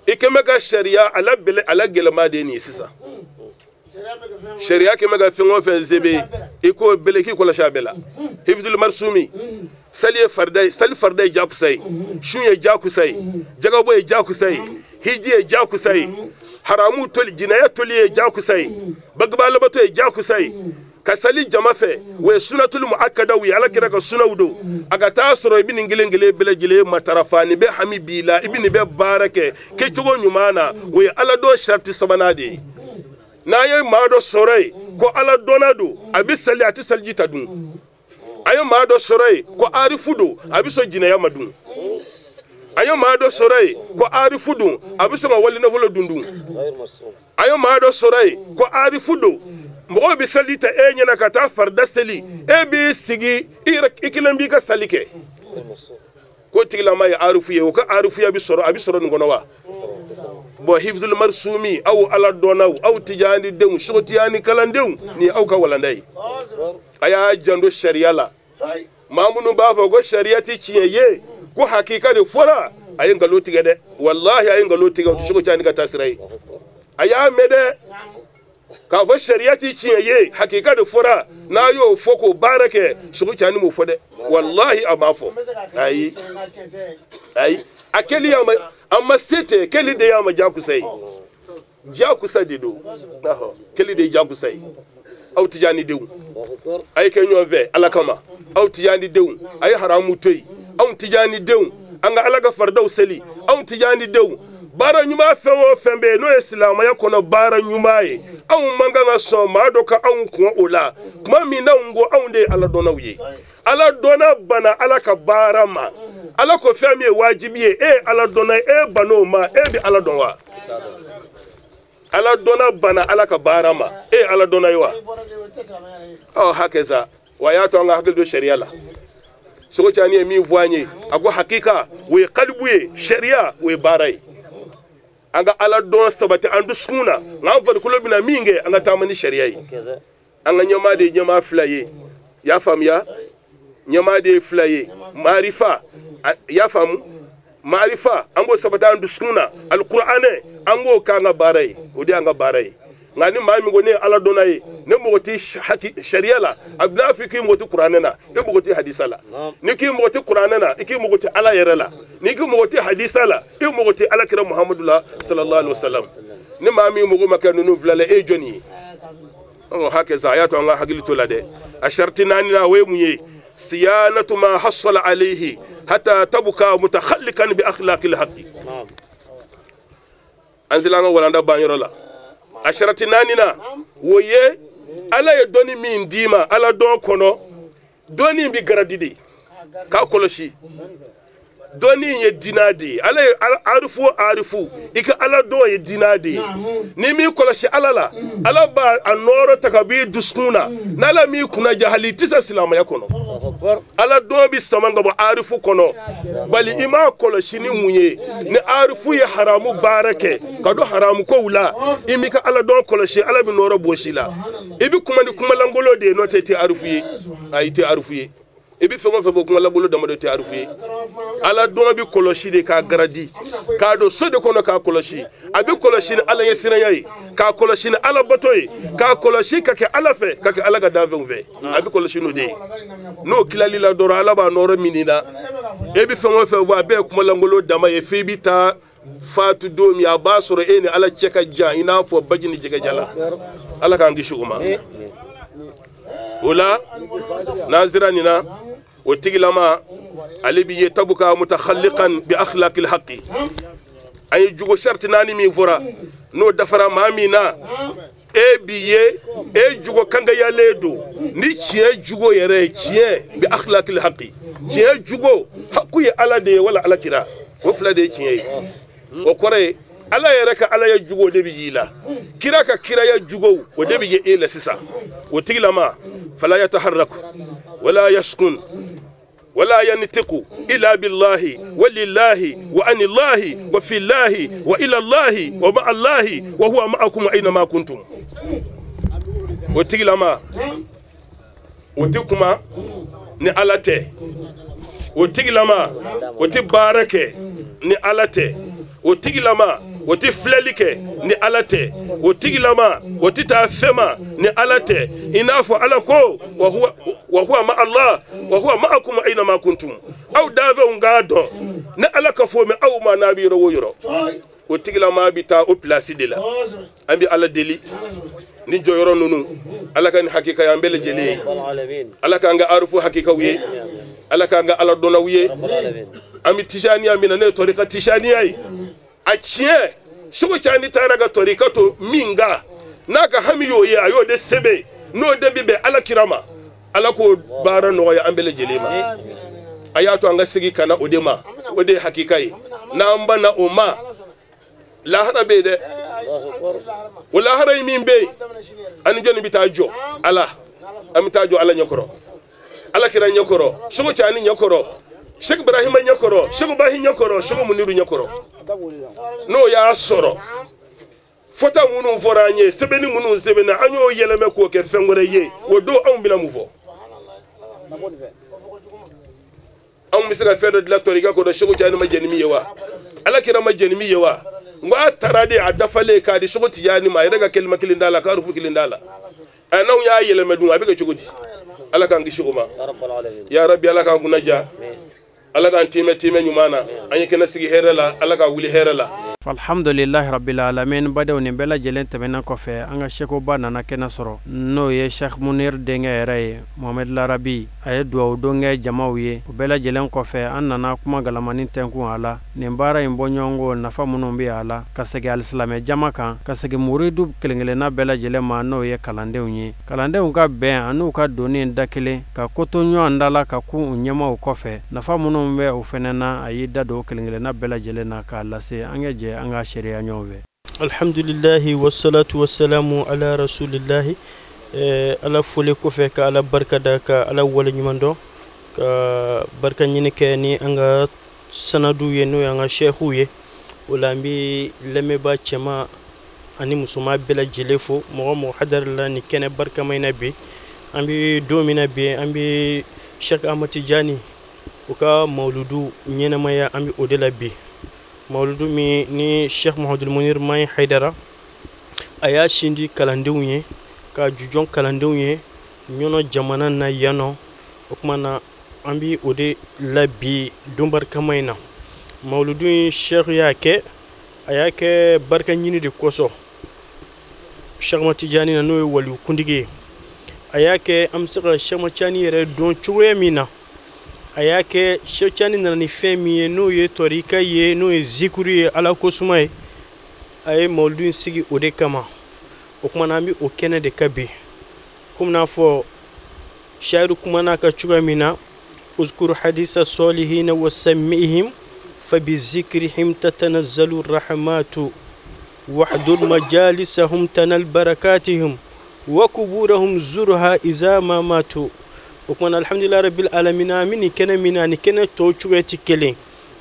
I kɛmɛ ka sariya ala bɛlɛ ala gɛlɛma de ye nin ye sisan. Sariya kɛmɛ ka fɛn o fɛn sɛbɛn i k'o bɛlɛ k'i kɔlɔsi a bɛɛ la. Hifzul marsumi sali ye farida ye sali farida ye jakusa ye sun ye jakusa ye jagabɔ ye jakusa ye hiji ye jakusa ye haramu toli jinaya toli ye jakusa ye bagabalabato ye jakusa ye. Ka sali jama fɛ o ye sunatul muakkadaw ye ala kira ka sunaw don. A ka taa sɔrɔ i bɛ nin kelen kelen bɛɛ lajɛlen matarafa nin bɛ hami b'i la i bɛ nin bɛɛ baara kɛ kɛcogo ɲuman na o ye ala dɔn sariti sabanan de ye. N'a ye maa dɔ sɔrɔ yen ko ala dɔnna don a bɛ sali a tɛ saliji ta dun. A ye maa dɔ sɔrɔ yen ko arifu don a bɛ sɔn jinɛya ma dun. A ye maa dɔ sɔrɔ yen ko arifu don a bɛ sɔn ka wali nafolo dun dun. A ye maa dɔ sɔrɔ yen ko arifu don mɔgɔw bɛ sali ta e ɲɛna ka taa farida seli e b'i sigi i yɛrɛ i kelen b'i ka sali kɛ k'o tigilama ye arifu ye o ka arifuya bɛ sɔrɔ a bɛ sɔrɔ nin kɔnɔ wa? Bɔn hifzul marsumi aw ala dɔnnaw aw tijani denw sotiyani kalandenw nin ye aw ka walanda ye. A y'a janto sariya la. Maa minnu b'a fɔ ko sariya ti tiɲɛ ye ko hakika de fɔra a ye nkalon tigɛ dɛ. Walahi a ye nkalon tigɛ o tɛ sogo cani ka taa sira ye. A y'a mɛn dɛ k'a fɔ sariya ti tiɲɛ ye hakika de fɔra n'a y'o fɔ k'o baara kɛ sogo cani m'o fɔ dɛ. Walahi a m'a fɔ. Ayi ayi a kɛli y'a ma a ma se tɛ kɛli de y'a ma jakusa ye. Jakusa de don kɛli de ye jakusa ye. Aw tijani denw a ye kɛ ɲɔgɔn fɛ ala kama. Aw tijani denw a ye haramu to yen. Anw tijani denw an ka ala ka faridaw seli. Anw tijani denw baara ɲuman fɛn o fɛn bɛ yen n'o ye silamɛya kɔnɔ baara ɲuman ye Anw man kan ka sɔn maa dɔ ka anw kun o la kuma min n'anw ko anw de ye ala dɔnnaw ye ala dɔnna banna ala ka baara ma ala ko fɛn min ye wajibi ye e ye ala dɔnna e bann'o ma e bɛ ala dɔn wa ala dɔnna banna ala ka baara ma e ye ala dɔnna ye wa ɔ hakɛ sa wa a y'a to an ka hakili to sariya la Seko Cani ye min fɔ an ye a ko hakika o ye kalibu ye sariya o ye baara ye an ka ala dɔn sabati an dusukun na nka an farikolo bɛna min kɛ an ka taama ni sariya ye an ka ɲɛmaa de ye ɲɛmaa fila ye i y'a faamuya ɲɛmaa de ye fila ye maarifa i y'a faamu maarifa an k'o sabati an dusukun na alikuranɛ an k'o k'an ka baara ye o de y'an ka baara ye nka ni maa min ko ne ye ala dɔnna ye ne mago tɛ sariya la a bɛna fɔ k'i mago tɛ kuranɛ na i mago tɛ hadisa la ni k'i mago tɛ kuranɛ na i k'i mago tɛ ala yɛrɛ la ni k'i mago tɛ hadisa la i mago tɛ ala kira muhamadu la sallallahu alaihi wa sallam ni maa min mago ma kɛ ninnu fila la e ye jɔnni ye ɔ hakɛ sa a y'a to an ka hakili to la dɛ a sariti naani na o ye mun ye siyanatu ma hasala alayhi hatta tabuka mutakhallikan bi akhlaqil haqqi an sera an ka walanda banyɔrɔ la a sarati naani na o ye ala ye dɔnni min d'i ma ala dɔn kɔnɔ dɔnni bɛ garadi de k'a kɔlɔsi dɔnni ye diina de ye ala ye arifu o arifu i ka ala dɔn ye diina de ye n'i m'i kɔlɔsi ala la ala b'a a nɔɔrɔ ta ka b'i dusukun na n'ala m'i kunna ja hali i tɛ se silamɛya kɔnɔ ala dɔn bɛ sama ka bɔ arifu kɔnɔ bali i m'a kɔlɔsi ni mun ye ni arifu ye haramu baara kɛ ka don haramu kow la i m'i ka ala dɔn kɔlɔsi ala bɛ nɔɔrɔ bɔsi la i bɛ kuma ni kumalankolon de ye n'o tɛ i tɛ arifu ye ayi i tɛ arifu ye i bɛ fɛn o fɛn fɔ kumalankolon damadɔ tɛ arifu ye ala dɔn bɛ kɔlɔsi de k'a garadi k'a don so de kɔnɔ k'a kɔlɔsi a bɛ kɔlɔsi ni ala ɲɛsiranya ye k'a kɔlɔsi ni ala bato ye k'a kɔlɔsi ka kɛ ala fɛ ka kɛ ala ka danfɛnw fɛ a bɛ kɔlɔsi n'o de ye n'o tilali la dɔrɔn ala b'a nɔɔrɔ min na e bɛ fɛn o fɛn fɔ a bɛɛ ye kumalankolon dama ye f'i bɛ taa fatu don min a b'a sɔrɔ e ni ala cɛ ka jan i n'a fɔ baji ni jɛgɛja la ala k'an kisi o ma o la n'an sera nin na o tigilama ale bi ye tabuka mutakhalliqan bi akhlaqil haqqi an ye jugo sariti naani min fɔra n'o dafara maa min na e bi ye e jugo kangayalen don ni tiɲɛ jugo yɛrɛ ye tiɲɛ bi akhlaqil haqqi tiɲɛ jugo haku ye ala de ye wala ala kira o fila de ye tiɲɛ ye o kɔrɔ ye ala yɛrɛ ka ala ya jugo de bɛ y'i la kira ka kiraya jugo o de bɛ ye e la sisan o tigilama fala yataharraku wala yaskun wala yantiqu illa billahi walillahi wa anillahi wa fillahi wa ilallahi wa ma'allahi wa huwa ma'akum aina ma kuntum o tigilama o ti kuma ni ala tɛ o tigilama o ti baara kɛ ni ala tɛ o tigilama o ti filɛli kɛ ni ala tɛ o tigilama o ti taa fɛn ma ni ala tɛ i n'a fɔ ala ko wa huwa ma Allah wa huwa ma'akum aina ma kuntum aw danfɛnw k'a dɔn ni ala ka fɔ mɛ aw ma n'a bɛ yɔrɔ o yɔrɔ o tigilama bɛ taa o pilasi de la an bɛ ala deli ni jɔyɔrɔ ninnu ala ka nin hakika y'an bɛɛ lajɛlen ye ala k'an ka arifu hakikaw ye ala k'an ka ala dɔnnaw ye an bɛ tijaniya min na n'o ye tɔrika tijaniya ye a tiɲɛ Seko Cani taara ka tɔrika to min kan n'a ka hami y'o ye a y'o de sɛbɛn n'o de bɛ bɛn ala kira ma ala k'o baara nɔgɔya an bɛɛ lajɛlen ma a y'a to an ka segin ka na o de ma o de ye hakika ye n'an banna o ma lahara bɛ yen dɛ o lahara ye min bɛ yen ani jɔnni bɛ taa jɔ ala an bɛ taa jɔ ala ɲɛkɔrɔ ala kira ɲɛkɔrɔ Seko Cani ɲɛkɔrɔ Seko Ibrahima ɲɛkɔrɔ Seko Bahi ɲɛkɔrɔ Seko Muniru ɲɛkɔrɔ n'o y'a sɔrɔ fɔta minnu fɔra an ye sɛbɛnni minnu sɛbɛnna an y'o yɛlɛmɛ k'o kɛ fɛn wɛrɛ ye o don anw bɛna mun fɔ anw bɛ se ka fɛn dɔ dilan tɔrika kɔnɔ Seko Cani ma jɛn ni min ye wa ala kira ma jɛn ni min ye wa n ko a taara de a dafalen k'a di Seko Tijani ma a yɛrɛ ka kelima kelen d'a la k'arufu kelen d'a la ɛ n'anw y'a yɛlɛmɛ dun a bɛ kɛ cogo di ala k'an kisi o ma ya rabi ala k'an kunna ja ala k'an tiimɛ tiimɛ ɲuman na an ye kɛnɛ sigi hɛrɛ la ala k'a wuli hɛrɛ la. Alhamdulillahi rabbil alamin badenw nin bɛɛ lajɛlen tɛmɛnen kɔfɛ an ka sekoba nana kɛnɛ sɔrɔ n'o ye Sheikh Munir denkɛ yɛrɛ ye Mohamed Larabi a ye duwawu don kɛ jamaw ye o bɛɛ lajɛlen kɔfɛ an nana kuma galamani tɛnkun a la nin baara in bɔɲɔgɔnko nafa minnu bɛ a la ka segin alisilamɛ jama kan ka segin muridu kelenkelenna bɛɛ lajɛlen ma n'o ye kalandenw ye kalandenw ka bɛn an'u ka donni da kelen ka koto ɲɔgɔn da la ka kun u ɲɛmaw kɔfɛ nafa minnu bɛ o fɛnɛ na a y'i da don kelenkelenna bɛɛ lajɛlen na k'a lase an ka jɛ an ka seereya ɲɔgɔn fɛ. Alhamdulillahi wassalatu wassalamu ala rasulillahi. Ala foli kɔfɛ ka ala barika da ka ala waleɲuman dɔn ka barika ɲini kɛ ni an ka sanadu ye n'o y'an ka sɛkiw ye. O la an bɛ lamɛnbaa cɛman ani musoman bɛɛ lajɛlen fo mɔgɔ mɔgɔ hadara la nin kɛnɛ barikama in na bi. An bɛ don min na bi an bɛ Sheikh Ahmad Tijani u ka mawuludu ɲɛnamaya an bɛ o de la bi. Mawuludu min ni Sheikh Muhammadul Munir Mahi Haidara a y'a sin di kalandenw ye ka jujɔn kalandenw ye ɲɔnɔ jamana na yan nɔ. O tuma na an bɛ o de la bi don barikama in na. Mawuludu in Sheikh y'a kɛ a y'a kɛ barika ɲini de kosɔn Sheikh Ahmad Tijani na n'o ye waliyu kuntigi ye. A y'a kɛ an bɛ se ka Sheikh Ahmad Tijani yɛrɛ dɔn cogoya min na. A y'a kɛ Sheikh Tijani nana ni fɛn min ye n'o ye tɔrika ye n'o ye zikuru ye ala ko suma ye. A ye mawuludu in sigi o de kama. O tuma na an bɛ o kɛnɛ de kan bi. Komi n'a fɔ shayiru kumana ka cogoya min na uzkur hadisa solihina wa samihim fa bi zikrihim tatanazzalu rahmatu wahdur majalisahum tanal barakatihim wa kuburahum zurha iza ma matu. O tuma na alhamdulillahi rabbil alamin an bɛ nin kɛnɛ min na ni kɛnɛ tɔw cogoya tɛ kelen.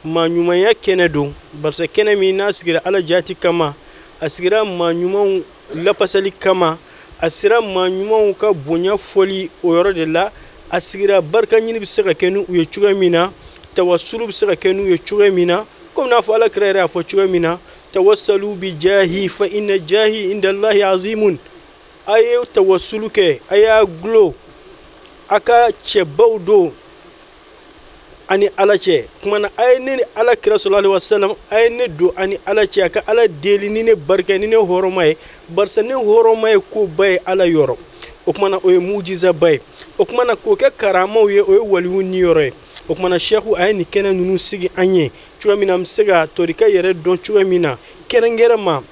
Maa ɲumanya kɛnɛ don barisa kɛnɛ min n'a sigira ala jati kama a sigira maa ɲumanw lapasali kama a sera maa ɲumanw ka bonya fɔli o yɔrɔ de la a sigira barika ɲini bɛ se ka kɛ n'u ye cogoya min na tawasulu bɛ se ka kɛ n'u ye cogoya min na komi n'a fɔ ala kira yɛrɛ y'a fɔ cogoya min na tawassalu bi jahi fa inna jahi inda Allahi azimun. A ye tawasulu kɛ a y'a gulo a ka cɛbaw don ani ala cɛ. Kuma na a ye ne ni ala kira sallallahu alaihi wasallam a ye ne don ani ala cɛ a ka ala deli ni ne barika ni ne hɔrɔma ye barisa ne hɔrɔma ye koba ye ala yɔrɔ. O kuma na o ye mujizaba ye. O kuma na k'o kɛ karamaw ye o ye waliyu niyɔrɔ ye. O kuma na sɛku a ye nin kɛnɛ ninnu sigi an ye cogoya min na an bɛ se ka tɔrika yɛrɛ dɔn cogoya min na kɛrɛnkɛrɛn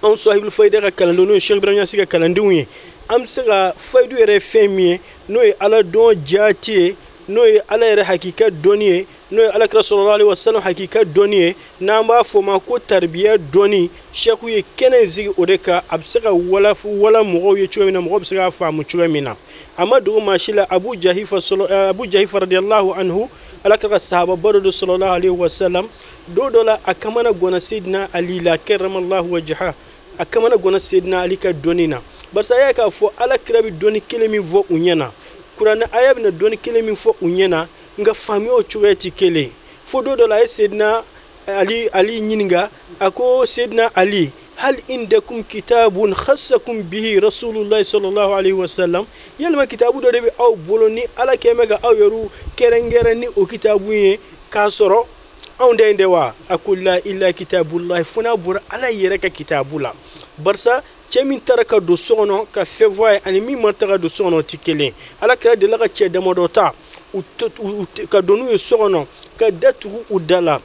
anw sahibul fayida ka kalandenw n'o ye Sheikh Ibrahim Niasse ka kalandenw ye an bɛ se ka fayidu yɛrɛ ye fɛn min ye n'o ye ala dɔn jaati ye n'o ye ala yɛrɛ hakika dɔnni ye n'o ye alakira sallallahu alaihi wasallam hakika dɔnni ye n'an b'a fɔ o ma ko taribiya dɔnni. Sɛku ye kɛnɛ in sigi o de kan a bɛ se ka wala mɔgɔw ye cogo min na mɔgɔw bɛ se k'a faamu cogo min na. A ma dogo maa si la Abu Jahifa radiyallahu anhu alakira ka sahababa dɔ don sallallahu alaihi wasallam don dɔ la a kamana gwanna Seydina Ali la karramallahu wajha a kamana gwanna Seydina Ali ka dɔnni na barisa a y'a k'a fɔ alakira bɛ dɔnni kelen min fɔ u ɲɛna kuranɛ aya bɛna dɔnni kelen min fɔ u ɲɛna nka faamuyaw cogoya tɛ kelen. Fo don dɔ la a ye Seydina Ali ɲininka a ko Seydina Ali hal indakum kitabun khassakum bihi rasulullahi sallallahu alaihi wasallam yalima kitabu dɔ de bɛ aw bolo ni ala kɛ bɛ ka aw yɛrɛw kɛrɛnkɛrɛn ni o kitabu ye k'a sɔrɔ anw da in tɛ wa? A ko la illa kitabullahi fo n'a bɔra ala yɛrɛ ka kitabu la barisa cɛ min taara ka don so kɔnɔ ka fɛn fɔ a ye ani min ma taga don so kɔnɔ o tɛ kelen. Ala kira delila ka cɛ damadɔ ta ka don n'u ye so kɔnɔ ka da tugu u da la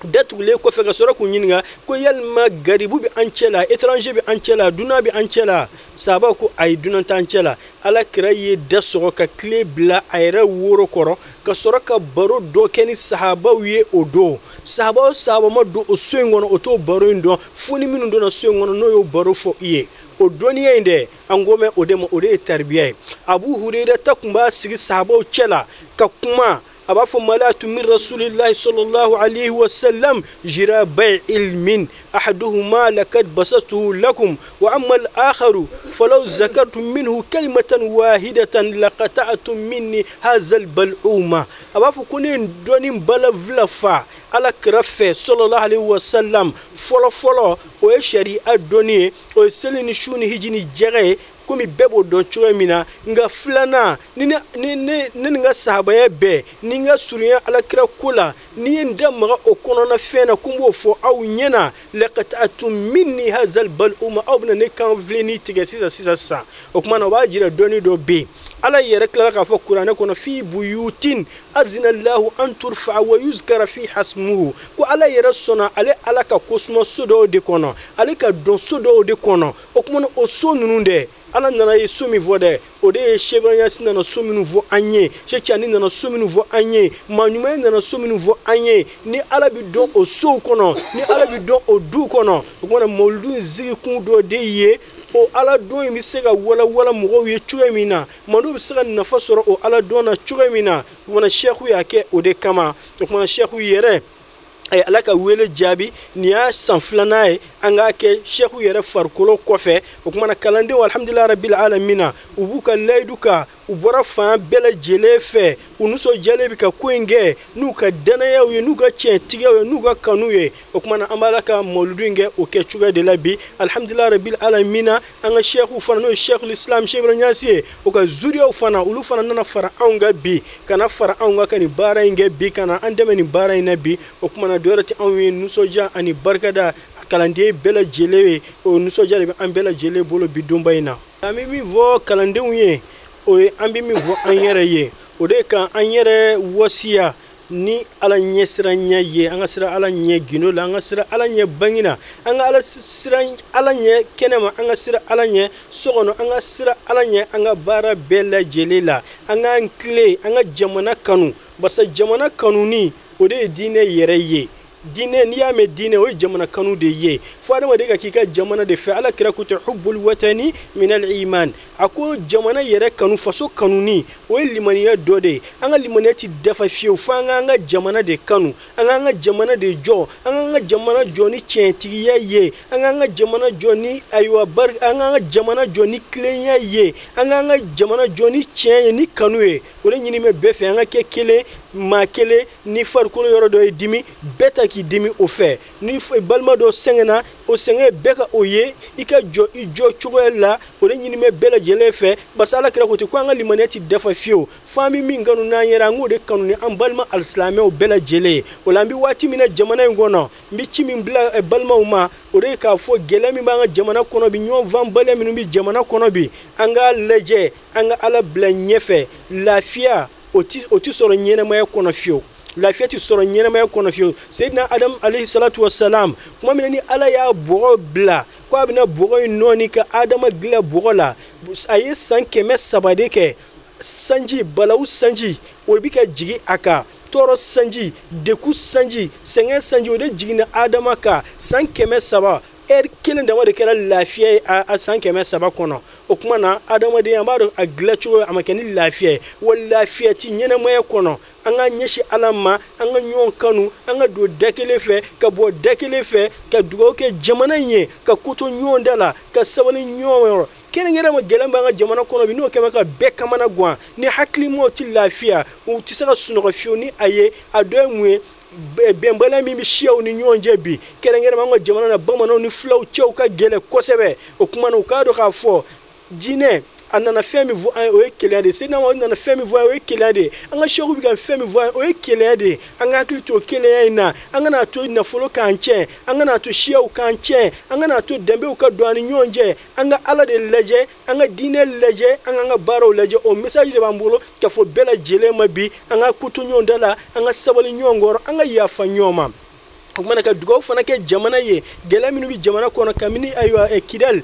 datugulen kɔfɛ ka sɔrɔ k'u ɲininka ko yalima garibu bɛ an cɛ la étranger bɛ an cɛ la dunan bɛ an cɛ la. Sahaba ko ayi dunan t'an cɛ la. Ala kira ye da sɔgɔ ka tile bila a yɛrɛ woro kɔrɔ ka sɔrɔ ka baro dɔ kɛ ni sahabaw ye o don. Sahaba o sahaba ma don o so in kɔnɔ o t'o baro in dɔn fo ni minnu donna so in kɔnɔ n'o y'o baro fɔ i ye. O dɔnniya in dɛ an ko mɛn o de ma o de ye taribiya ye. Abu Hurayra ta tun b'a sigi sahabaw cɛ la ka kuma a b'a fɔ malatu min rasulillahi sallallahu alaihi wasallam jirabai ilmin ahaduhuma lakad basastuhu lakum wa amma al-akharu falaw zakartum minhu kalimatan wahidatan laqata'tum minni hadha al-bal'uma. A b'a fɔ ko ne ye dɔnni balafila fa ala kira fɛ sallallahu alaihi wasallam fɔlɔ fɔlɔ o ye sariya dɔnni ye o ye seli ni su ni hiji ni jɛgɛ ye. Komi bɛɛ b'o dɔn cogoya min na, nka filanan ni ne ni n ka sahabaya bɛɛ ni n ka surunya alakira ko la, ni ye n da maga o kɔnɔna fɛn na ko n b'o fɔ aw ɲɛna, laqata'tum minni hazal bal'uma, aw bɛna ne kan filenni tigɛ sisan sisan sisan. O tuma na o b'a jira dɔnni dɔ bɛ yen. Ala yɛrɛ tilala k'a fɔ kuranɛ kɔnɔ, fi buyutin azina lahu an turfa wa yuzkara fi hasmuhu, ko ala yɛrɛ sɔnna ale ala ka kosuma so dɔw de kɔnɔ, ale ka dɔn so dɔw de kɔnɔ. O tuma na o so ninnu dɛ, ala nana ye so min fɔ dɛ, o de ye Cheikh Ibrahim Niass nana so minnu fɔ an ye, Cheikh Tidiane nana so minnu fɔ an ye, maa ɲuman nana so minnu fɔ an ye, ni ala bɛ dɔn o sow kɔnɔ, ni ala bɛ dɔn o du kɔnɔ. O tuma na mawuludu in sigikun dɔ de ye o ala dɔn in bɛ se ka walawala mɔgɔw ye cogoya min na, maaw bɛ se ka nafa sɔrɔ o ala dɔn na cogoya min na. O tuma na Cheikh y'a kɛ o de kama. O tuma na Cheikh yɛrɛ a ye ala ka wele jaabi, nin y'a san filanan ye an k'a kɛ Cheikh yɛrɛ farikolo kɔfɛ. O tuma na kalandenw alhamdulilayi rabil alamina, u b'u ka layidu kan, u bɔra fan bɛɛ lajɛlen fɛ, u nisɔndiyalen bɛ ka ko in kɛ n'u ka danayaw ye, n'u ka tiɲɛtigiyaw ye, n'u ka kanu ye. O tuma na an b'a la ka mawuludu in kɛ o kɛ cogoya de la bi alhamdulilayi rabil alamina. An ka Cheikh fana, n'o ye Cheikhul Islam Cheikh Ibrahim Niass ye, o ka zuriyaw fana, olu fana nana fara anw kan bi, ka na fara anw kan ka nin baara in kɛ bi, ka na an dɛmɛ nin baara in na bi. O tuma na dɔwɛrɛ tɛ anw ye nisɔndiya ani barikada kalanden bɛɛ lajɛlen ye, o nisɔndiya de bɛ an bɛɛ lajɛlen bolo bi donba in na. An bɛ min fɔ kalandenw ye, o ye an bɛ min fɔ an yɛrɛ ye, o de ka an yɛrɛ wasiya ni ala ɲɛsiranya ye, an ka siran ala ɲɛ gindo la, an ka siran ala ɲɛ bange na, an ka ala siran ala ɲɛ kɛnɛma, an ka siran ala ɲɛ so kɔnɔ, an ka siran ala ɲɛ an ka baara bɛɛ lajɛlen la, an k'an tilen, an ka jamana kanu, barisa jamana kanuni o de ye diinɛ yɛrɛ ye. Diinɛ, n'i y'a mɛn diinɛ, o ye jamana kanu de ye. Fo adamaden ka k'i ka jamana de fɛ. Ala kira ko tɛ hubbul watani minal iman, a ko jamana yɛrɛ kanu, faso kanuni, o ye limaniya dɔ de ye. An ka limaniya ti dafa fiyewu fo an k'an ka jamana de kanu, an k'an ka jamana de jɔ, an k'an ka jamana jɔ ni tiɲɛtigiya ye, an k'an ka jamana jɔ ni ayiwa bari, an k'an ka jamana jɔ ni tilenya ye, an k'an ka jamana jɔ ni tiɲɛ ye, ni kanu ye. O de ɲini bɛ bɛɛ fɛ, an ka kɛ kelen, maa kelen, ni farikolo yɔrɔ dɔ ye dimi, bɛɛ ta k'i dimi o fɛ. Ni balima dɔ sɛgɛnna, o sɛgɛn bɛɛ ka o ye, i ka jɔ i jɔ cogoya la, o de ɲini bɛ bɛɛ lajɛlen fɛ. Barisa ala kira ko ten ko an ka limaniya ti dafa fiyewu fo an bɛ min kanu n'an yɛrɛ, an k'o de kanu ni an balima alisilamɛw bɛɛ lajɛlen ye. O la an bɛ waati min na jamana in kɔnɔ, n bɛ ci min bila balimaw ma, o de ye k'a fɔ gɛlɛya min b'an ka jamana kɔnɔ bi, ɲɔgɔnfanbaliya minnu bɛ jamana kɔnɔ bi, an k'a lajɛ, an ka ala bila ɲɛfɛ. Lafiya o ti sɔrɔ ɲɛnɛmaya kɔnɔ fiyewu, lafiya ti sɔrɔ ɲɛnɛmaya kɔnɔ fiyewu. Seyidina Adam alayhi salatu wasalam, tuma min na ni ala y'a bɔgɔ bila ko a bɛna bɔgɔ in nɔɔni ka Adama dilan bɔgɔ la, a ye san 300 de kɛ, sanji balawu sanji o bɛ ka jigin a kan, tɔɔrɔ sanji, degun sanji, sɛgɛn sanji, o de jiginna Adama kan san 300. Ɛri kelen dama de kɛra lafiya ye a san 300 kɔnɔ. O tuma na adamadenya, an b'a dɔn a dilancogo a ma kɛ ni lafiya ye, wa lafiya ti ɲɛnɛmaya kɔnɔ. An ka ɲɛsin ala ma, an ka ɲɔgɔn kanu, an ka don da kelen fɛ, ka bɔ da kelen fɛ, ka dugawu kɛ jamana in ye, ka ko to ɲɔgɔn da la, ka sabali ɲɔgɔn yɔrɔ. Kɛrɛnkɛrɛn ma gɛlɛya b'an ka jamana kɔnɔ bi, n'o kɛlen bɛ ka bɛɛ kamana gan, ni hakilimaw ti lafiya, u tɛ se ka sunɔgɔ fiyewu ni a ye. A dɔ ye mun ye? Bɛnbaliya min bɛ siyaw ni ɲɔgɔn cɛ bi, kɛrɛnkɛrɛn an ka jamana na, bamananw ni fulaw cɛw ka gɛlɛn kosɛbɛ. O tuma na u k'a dɔn k'a fɔ diinɛ a nana fɛn min fɔ an ye, o ye kelenya de ye. Seyidina Muhamadu nana fɛn min fɔ an ye, o ye kelenya de ye. An ka seku bɛ ka fɛn min fɔ an ye, o ye kelenya de ye. An ka hakili to o kelenya in na, an kana to nafolo k'an tiɲɛ, an kana to siyaw k'an tiɲɛ, an kana to danbew ka don an ni ɲɔgɔn cɛ. An ka ala de lajɛ, an ka diinɛ lajɛ, an k'an ka baaraw lajɛ. O message de b'an bolo ka fɔ bɛɛ lajɛlen ma bi, an ka ko to ɲɔgɔn da la, an ka sabali ɲɔgɔn kɔrɔ, an ka yafa ɲɔgɔn ma. O kumana ka dugawu fana kɛ jamana ye, gɛlɛya minnu bɛ jamana kɔnɔ kabini ayiwa Kidali,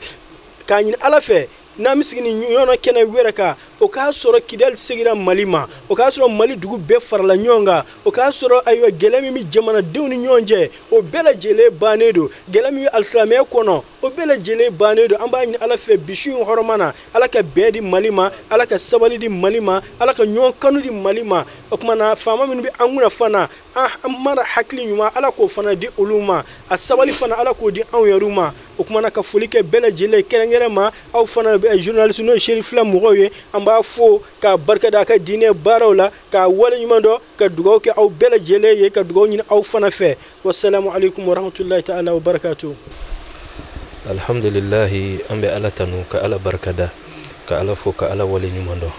k'a ɲini ala fɛ n'an bɛ sigi nin ɲɔgɔn kɛnɛ wɛrɛ kan, o k'a sɔrɔ Kidali seginna Mali ma, o k'a sɔrɔ Mali dugu bɛɛ farala ɲɔgɔn kan, o k'a sɔrɔ ayiwa gɛlɛya min bɛ jamanadenw ni ɲɔgɔn cɛ, o bɛɛ lajɛlen bannen don. Gɛlɛya min bɛ alisilamɛya kɔnɔ, o bɛɛ lajɛlen bannen don. An b'a ɲini ala fɛ bi su in hɔrɔma na, ala ka bɛn di Mali ma, ala ka sabali di Mali ma, ala ka ɲɔgɔn kanu di Mali ma. O tuma na faama minnu bɛ an kunna fana, an mara hakili ɲuman, ala k'o fana di olu ma, a sabali fana ala k'o di anw yɛrɛw ma. O tuma na ka foli kɛ bɛɛ lajɛlen kɛrɛnkɛrɛn ma, aw fana journaliste n'o ye Cherifila mɔgɔw ye, an b'a fo k'a barika da a ka diinɛ baaraw la, k'a waleɲuman dɔn, ka dugawu kɛ aw bɛɛ lajɛlen ye, ka dugawu ɲini aw fana fɛ. Wasalamu aleykum warahmatulahi ta'ala wa barakatuh. Alhamdulillahi, an bɛ ala tanu ka ala barika da. Ka Ala fo ka Ala wale ɲuman dɔn.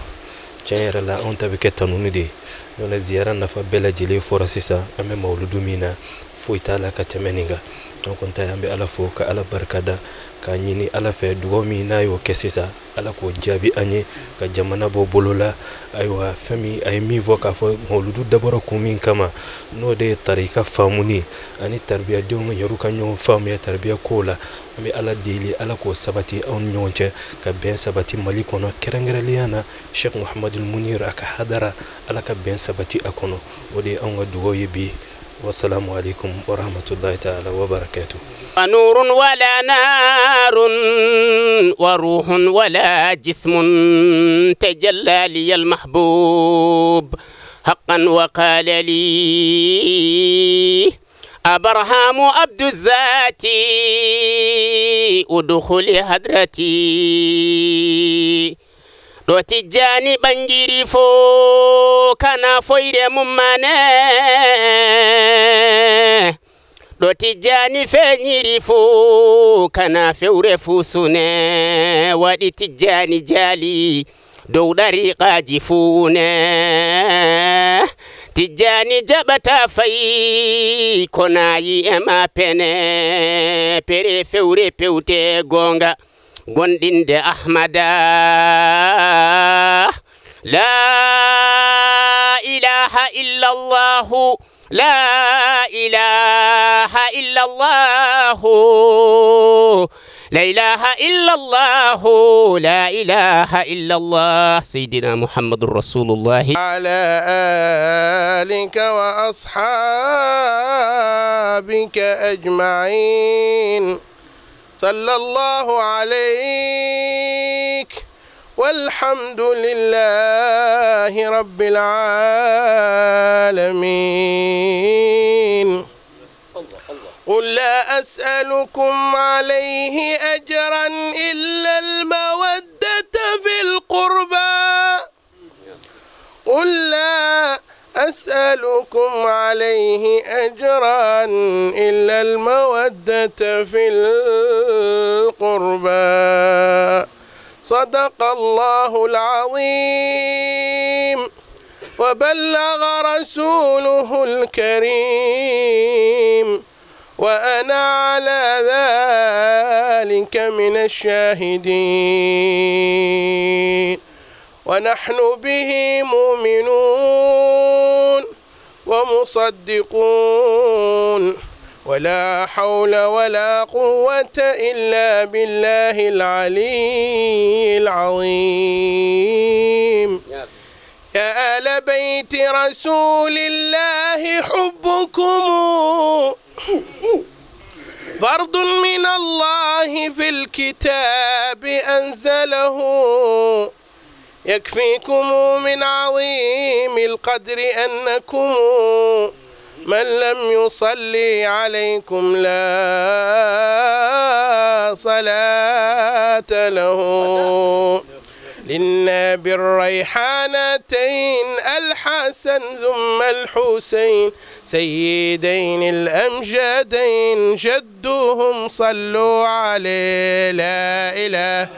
Tiɲɛ yɛrɛ la anw ta bɛ kɛ tanuni de ye. N'o tɛ ziyara nafa bɛɛ lajɛlen fɔra sisan, an bɛ mawuludu min na, foyi t'a la ka tɛmɛ nin kan. An kɔni ta ye an bɛ Ala fo ka Ala barika da, k'a ɲini Ala fɛ dugawu min n'a y'o kɛ sisan, Ala k'o jaabi an ye ka jamana bɔ bolo la. Ayiwa, fɛn min a ye min fɔ k'a fɔ mawuludu dabɔra kun min kama, n'o de ye tarika faamuni ani taribiyadenw yɛrɛ ka ɲɔgɔn faamuya taribiya kow la, an bɛ Ala deli Ala k'o sabati anw ni ɲɔgɔn cɛ, ka bɛn sabati Mali kɔnɔ, kɛrɛnkɛrɛnnenya na Sheikh Muhamadul Munir a ka hadara, Ala ka bɛn sabati a kɔnɔ. O de ye anw ka dugawu ye bi. والسلام عليكم ورحمة الله تعالى وبركاته. نور ولا نار وروح ولا جسم تجلى لي المحبوب حقا وقال لي أبرهام عبد الذات ادخل حضرتي ɗo Tijjani ɓangiri fo kana foyre mum mane, ɗo Tijjani feeñiri fo kana fewre fusune, waɗi Tijjani jaali dow ɗariƙaji fuune, Tijjani jaɓata fayi ko nayi e ma pene, pere fewre pewte gonga gonɗinde Ahmada. La ilaha illallahu, la ilaha illallahu, la ilaha illallahu, la ilaha illallah, Sayyidina Muhammadur Rasulullah. على آلك وأصحابك أجمعين. صلى الله عليك والحمد لله رب العالمين. قل لا أسألكم عليه أجرا إلا المودة في القربى. قل لا أسألكم عليه أجرا إلا المودة في القربى. صدق الله العظيم وبلغ رسوله الكريم وأنا على ذلك من الشاهدين ونحن به مؤمنون ومصدقون ولا حول ولا قوة إلا بالله العلي العظيم. يا آل بيت رسول الله حبكم فرض من الله في الكتاب أنزله، يكفيكم من عظيم القدر أنكم من لم يصلي عليكم لا صلاة له. للنبي الريحانتين الحسن ثم الحسين سيدين الأمجدين جدهم صلوا عليه. لا إله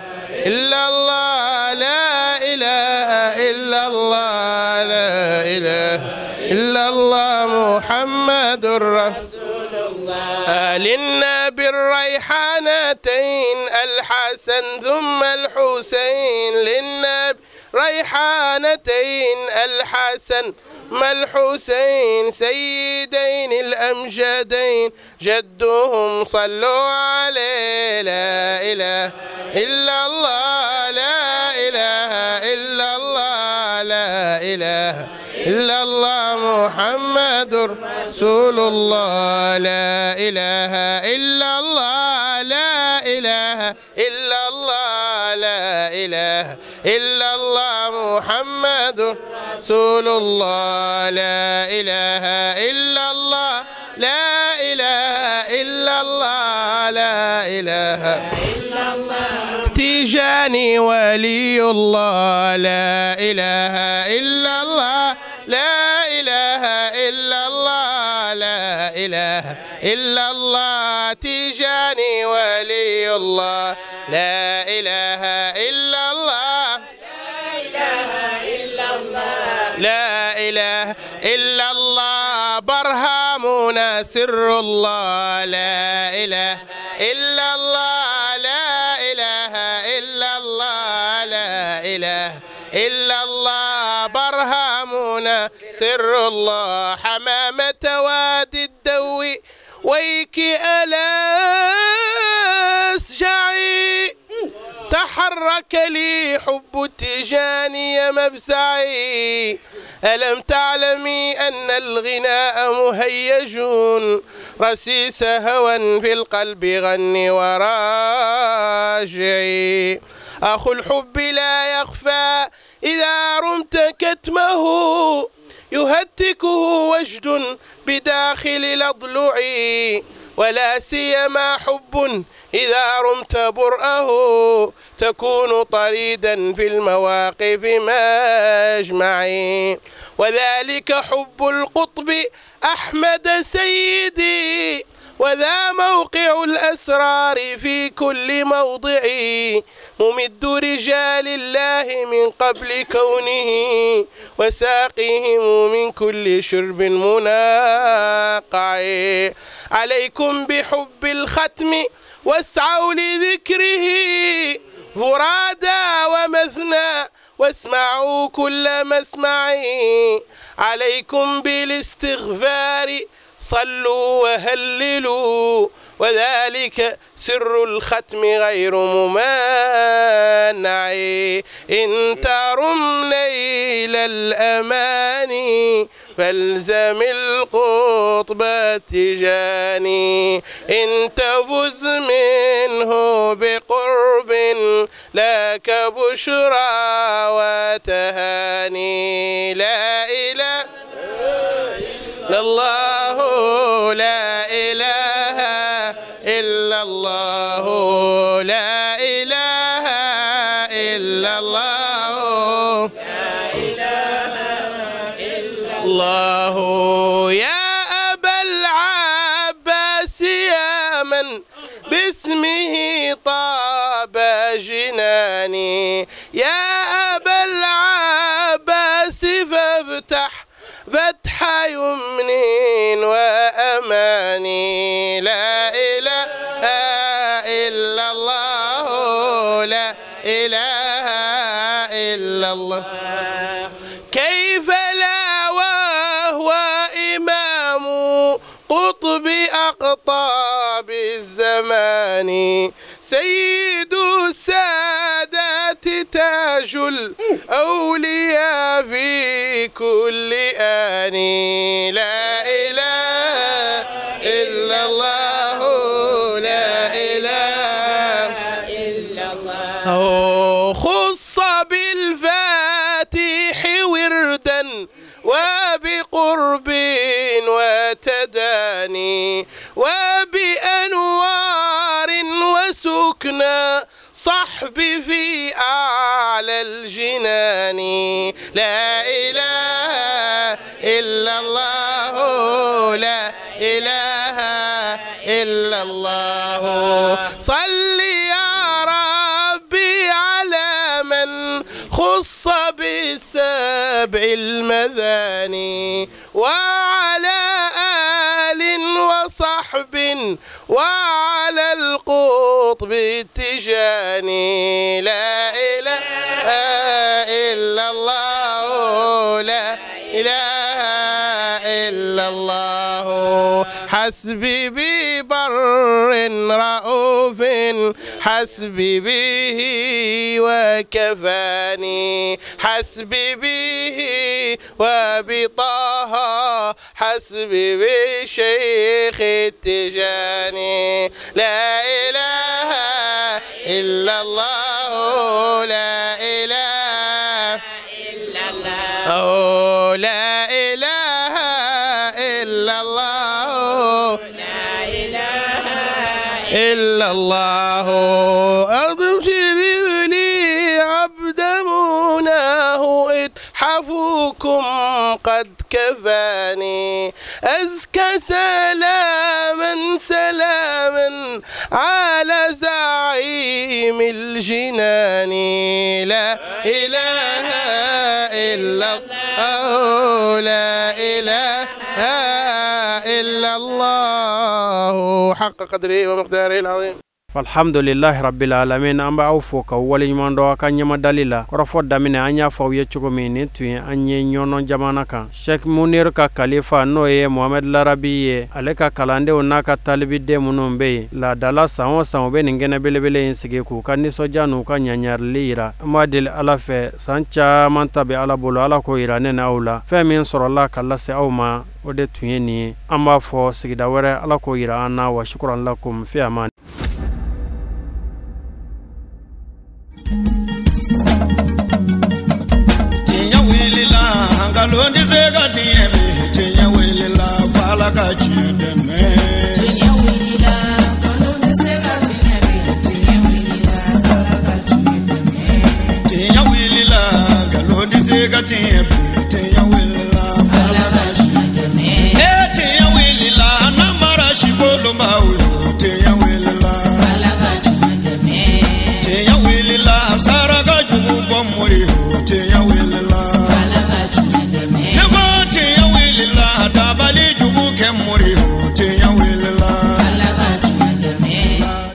إلا الله، لا إله إلا الله، لا إله إلا الله، محمد رسول الله. للنبي الريحانتين الحسن ثم الحسين، للنبي ريحانتين الحسن ما الحسين سيدين الأمجدين جدهم صلوا عليه. لا إله إلا الله، لا إله إلا الله، لا إله إلا الله، محمد رسول الله. لا إله إلا الله، لا إله إلا الله، لا إله إلا الله، محمد رسول الله. لا إله إلا الله، لا إله إلا الله، لا إله إلا الله، تيجاني ولي الله. لا إله إلا الله، لا إله إلا الله، لا إله إلا الله، تيجاني ولي الله. لا إله إلا الله، برهامنا سر الله. لا إله إلا الله، لا إله إلا الله، لا إله إلا الله، برهامنا سر الله. حمامة وادي الدو ويك ألاسجعي، تحرك لي حب التجاني مفزعي. ألم تعلمي أن الغناء مهيج، رسيس هوى في القلب غني وراجعي. أخو الحب لا يخفى إذا رمت كتمه، يهتكه وجد بداخل الأضلع. ولا سيما حب إذا رمت برأه، تكون طريدا في المواقف مجمعي. وذلك حب القطب أحمد سيدي، وذا موقع الأسرار في كل موضع. ممد رجال الله من قبل كونه، وساقيهم من كل شرب مناقع. عليكم بحب الختم واسعوا لذكره، فرادا ومثنى واسمعوا كل مسمعي. عليكم بالاستغفار صلوا وهللوا، وذلك سر الختم غير ممانع. إن ترم نيل الأماني فالزم القطب التجاني. إن تفز منه بقرب لك بشرى وتهاني. لا إله إلا الله، لا إله إلا الله، لا إله إلا الله، لا إله إلا الله. يا أبا العباس يا من باسمه طاب جناني، يا أبا العباس فافتح فتح يمن وأماني. لا إله إلا الله، لا إله إلا الله. كيف لا وهو إمام قطب أقطاب الزمان، سيد السادات تاج الأولياء في كل آن. لا إله إلا الله، لا إله إلا الله. خص بالفاتح وردا وبقرب وتداني، وبأنوار وسكنى صحب في أعلى الجنان. لا إله إلا الله، لا إله إلا الله. صل يا ربي على من خص بالسبع المثاني، وعلى آل وصحب وعلى القطب التجاني. لا إله إلا الله، لا إله إلا الله. حسبي ببر رؤوف حسبي به وكفاني، حسبي به وبطه، حسبي بشيخ التجاني. لا إله إلا الله، لا إله إلا الله، لا إله إلا الله، لا إله إلا الله. أبشري لي عبد مناه اتحفوكم قد كفاني، أزكى سلاما سلاما على زعيم الجنان. لا إله إلا الله، لا إله إلا الله حق قدره ومقداره العظيم. Alhamdulillahi rabbil alamin, an b'aw fo ka waleɲuman dɔn a ka ɲɛmadali la. Kɔrɔfɔ daminɛ, an y'a fɔ aw ye cogo min, nin tun ye an ye Ɲɔnɔ jamana kan, Sheikh Munir ka kalifa, n'o ye Mohamed Larabi ye, ale ka kalandenw n'a ka talibiden minnu bɛ yen laadala, san o san u bɛ nin kɛnɛ belebele in sigi k'u ka nisɔndiya n'u ka ɲaɲarili yira. An b'a deli Ala fɛ, san caman ta bɛ Ala bolo, Ala k'o yira ne n'aw la. Fɛn min sɔrɔla ka lase aw ma, o de tun ye nin ye. An b'a fɔ sigida wɛrɛ, Ala k'o yira an na. Wa shukran lakum fi aman. Tiɲɛ wulila, nkalon tɛ se ka tiɲɛ bi. Tiɲɛ wulila, f'Ala ka tiɲɛ dɛmɛ. Tiɲɛ wulila, nkalon tɛ se ka tiɲɛ bi. Tiɲɛ wulila, f'Ala ka tiɲɛ dɛmɛ. Tiɲɛ wulila, nkalon tɛ se ka tiɲɛ bi. Tiɲɛ wulila, f'Ala ka tiɲɛ dɛmɛ. Ne tiɲɛ wulila, n'an mara si kolonbaw ye.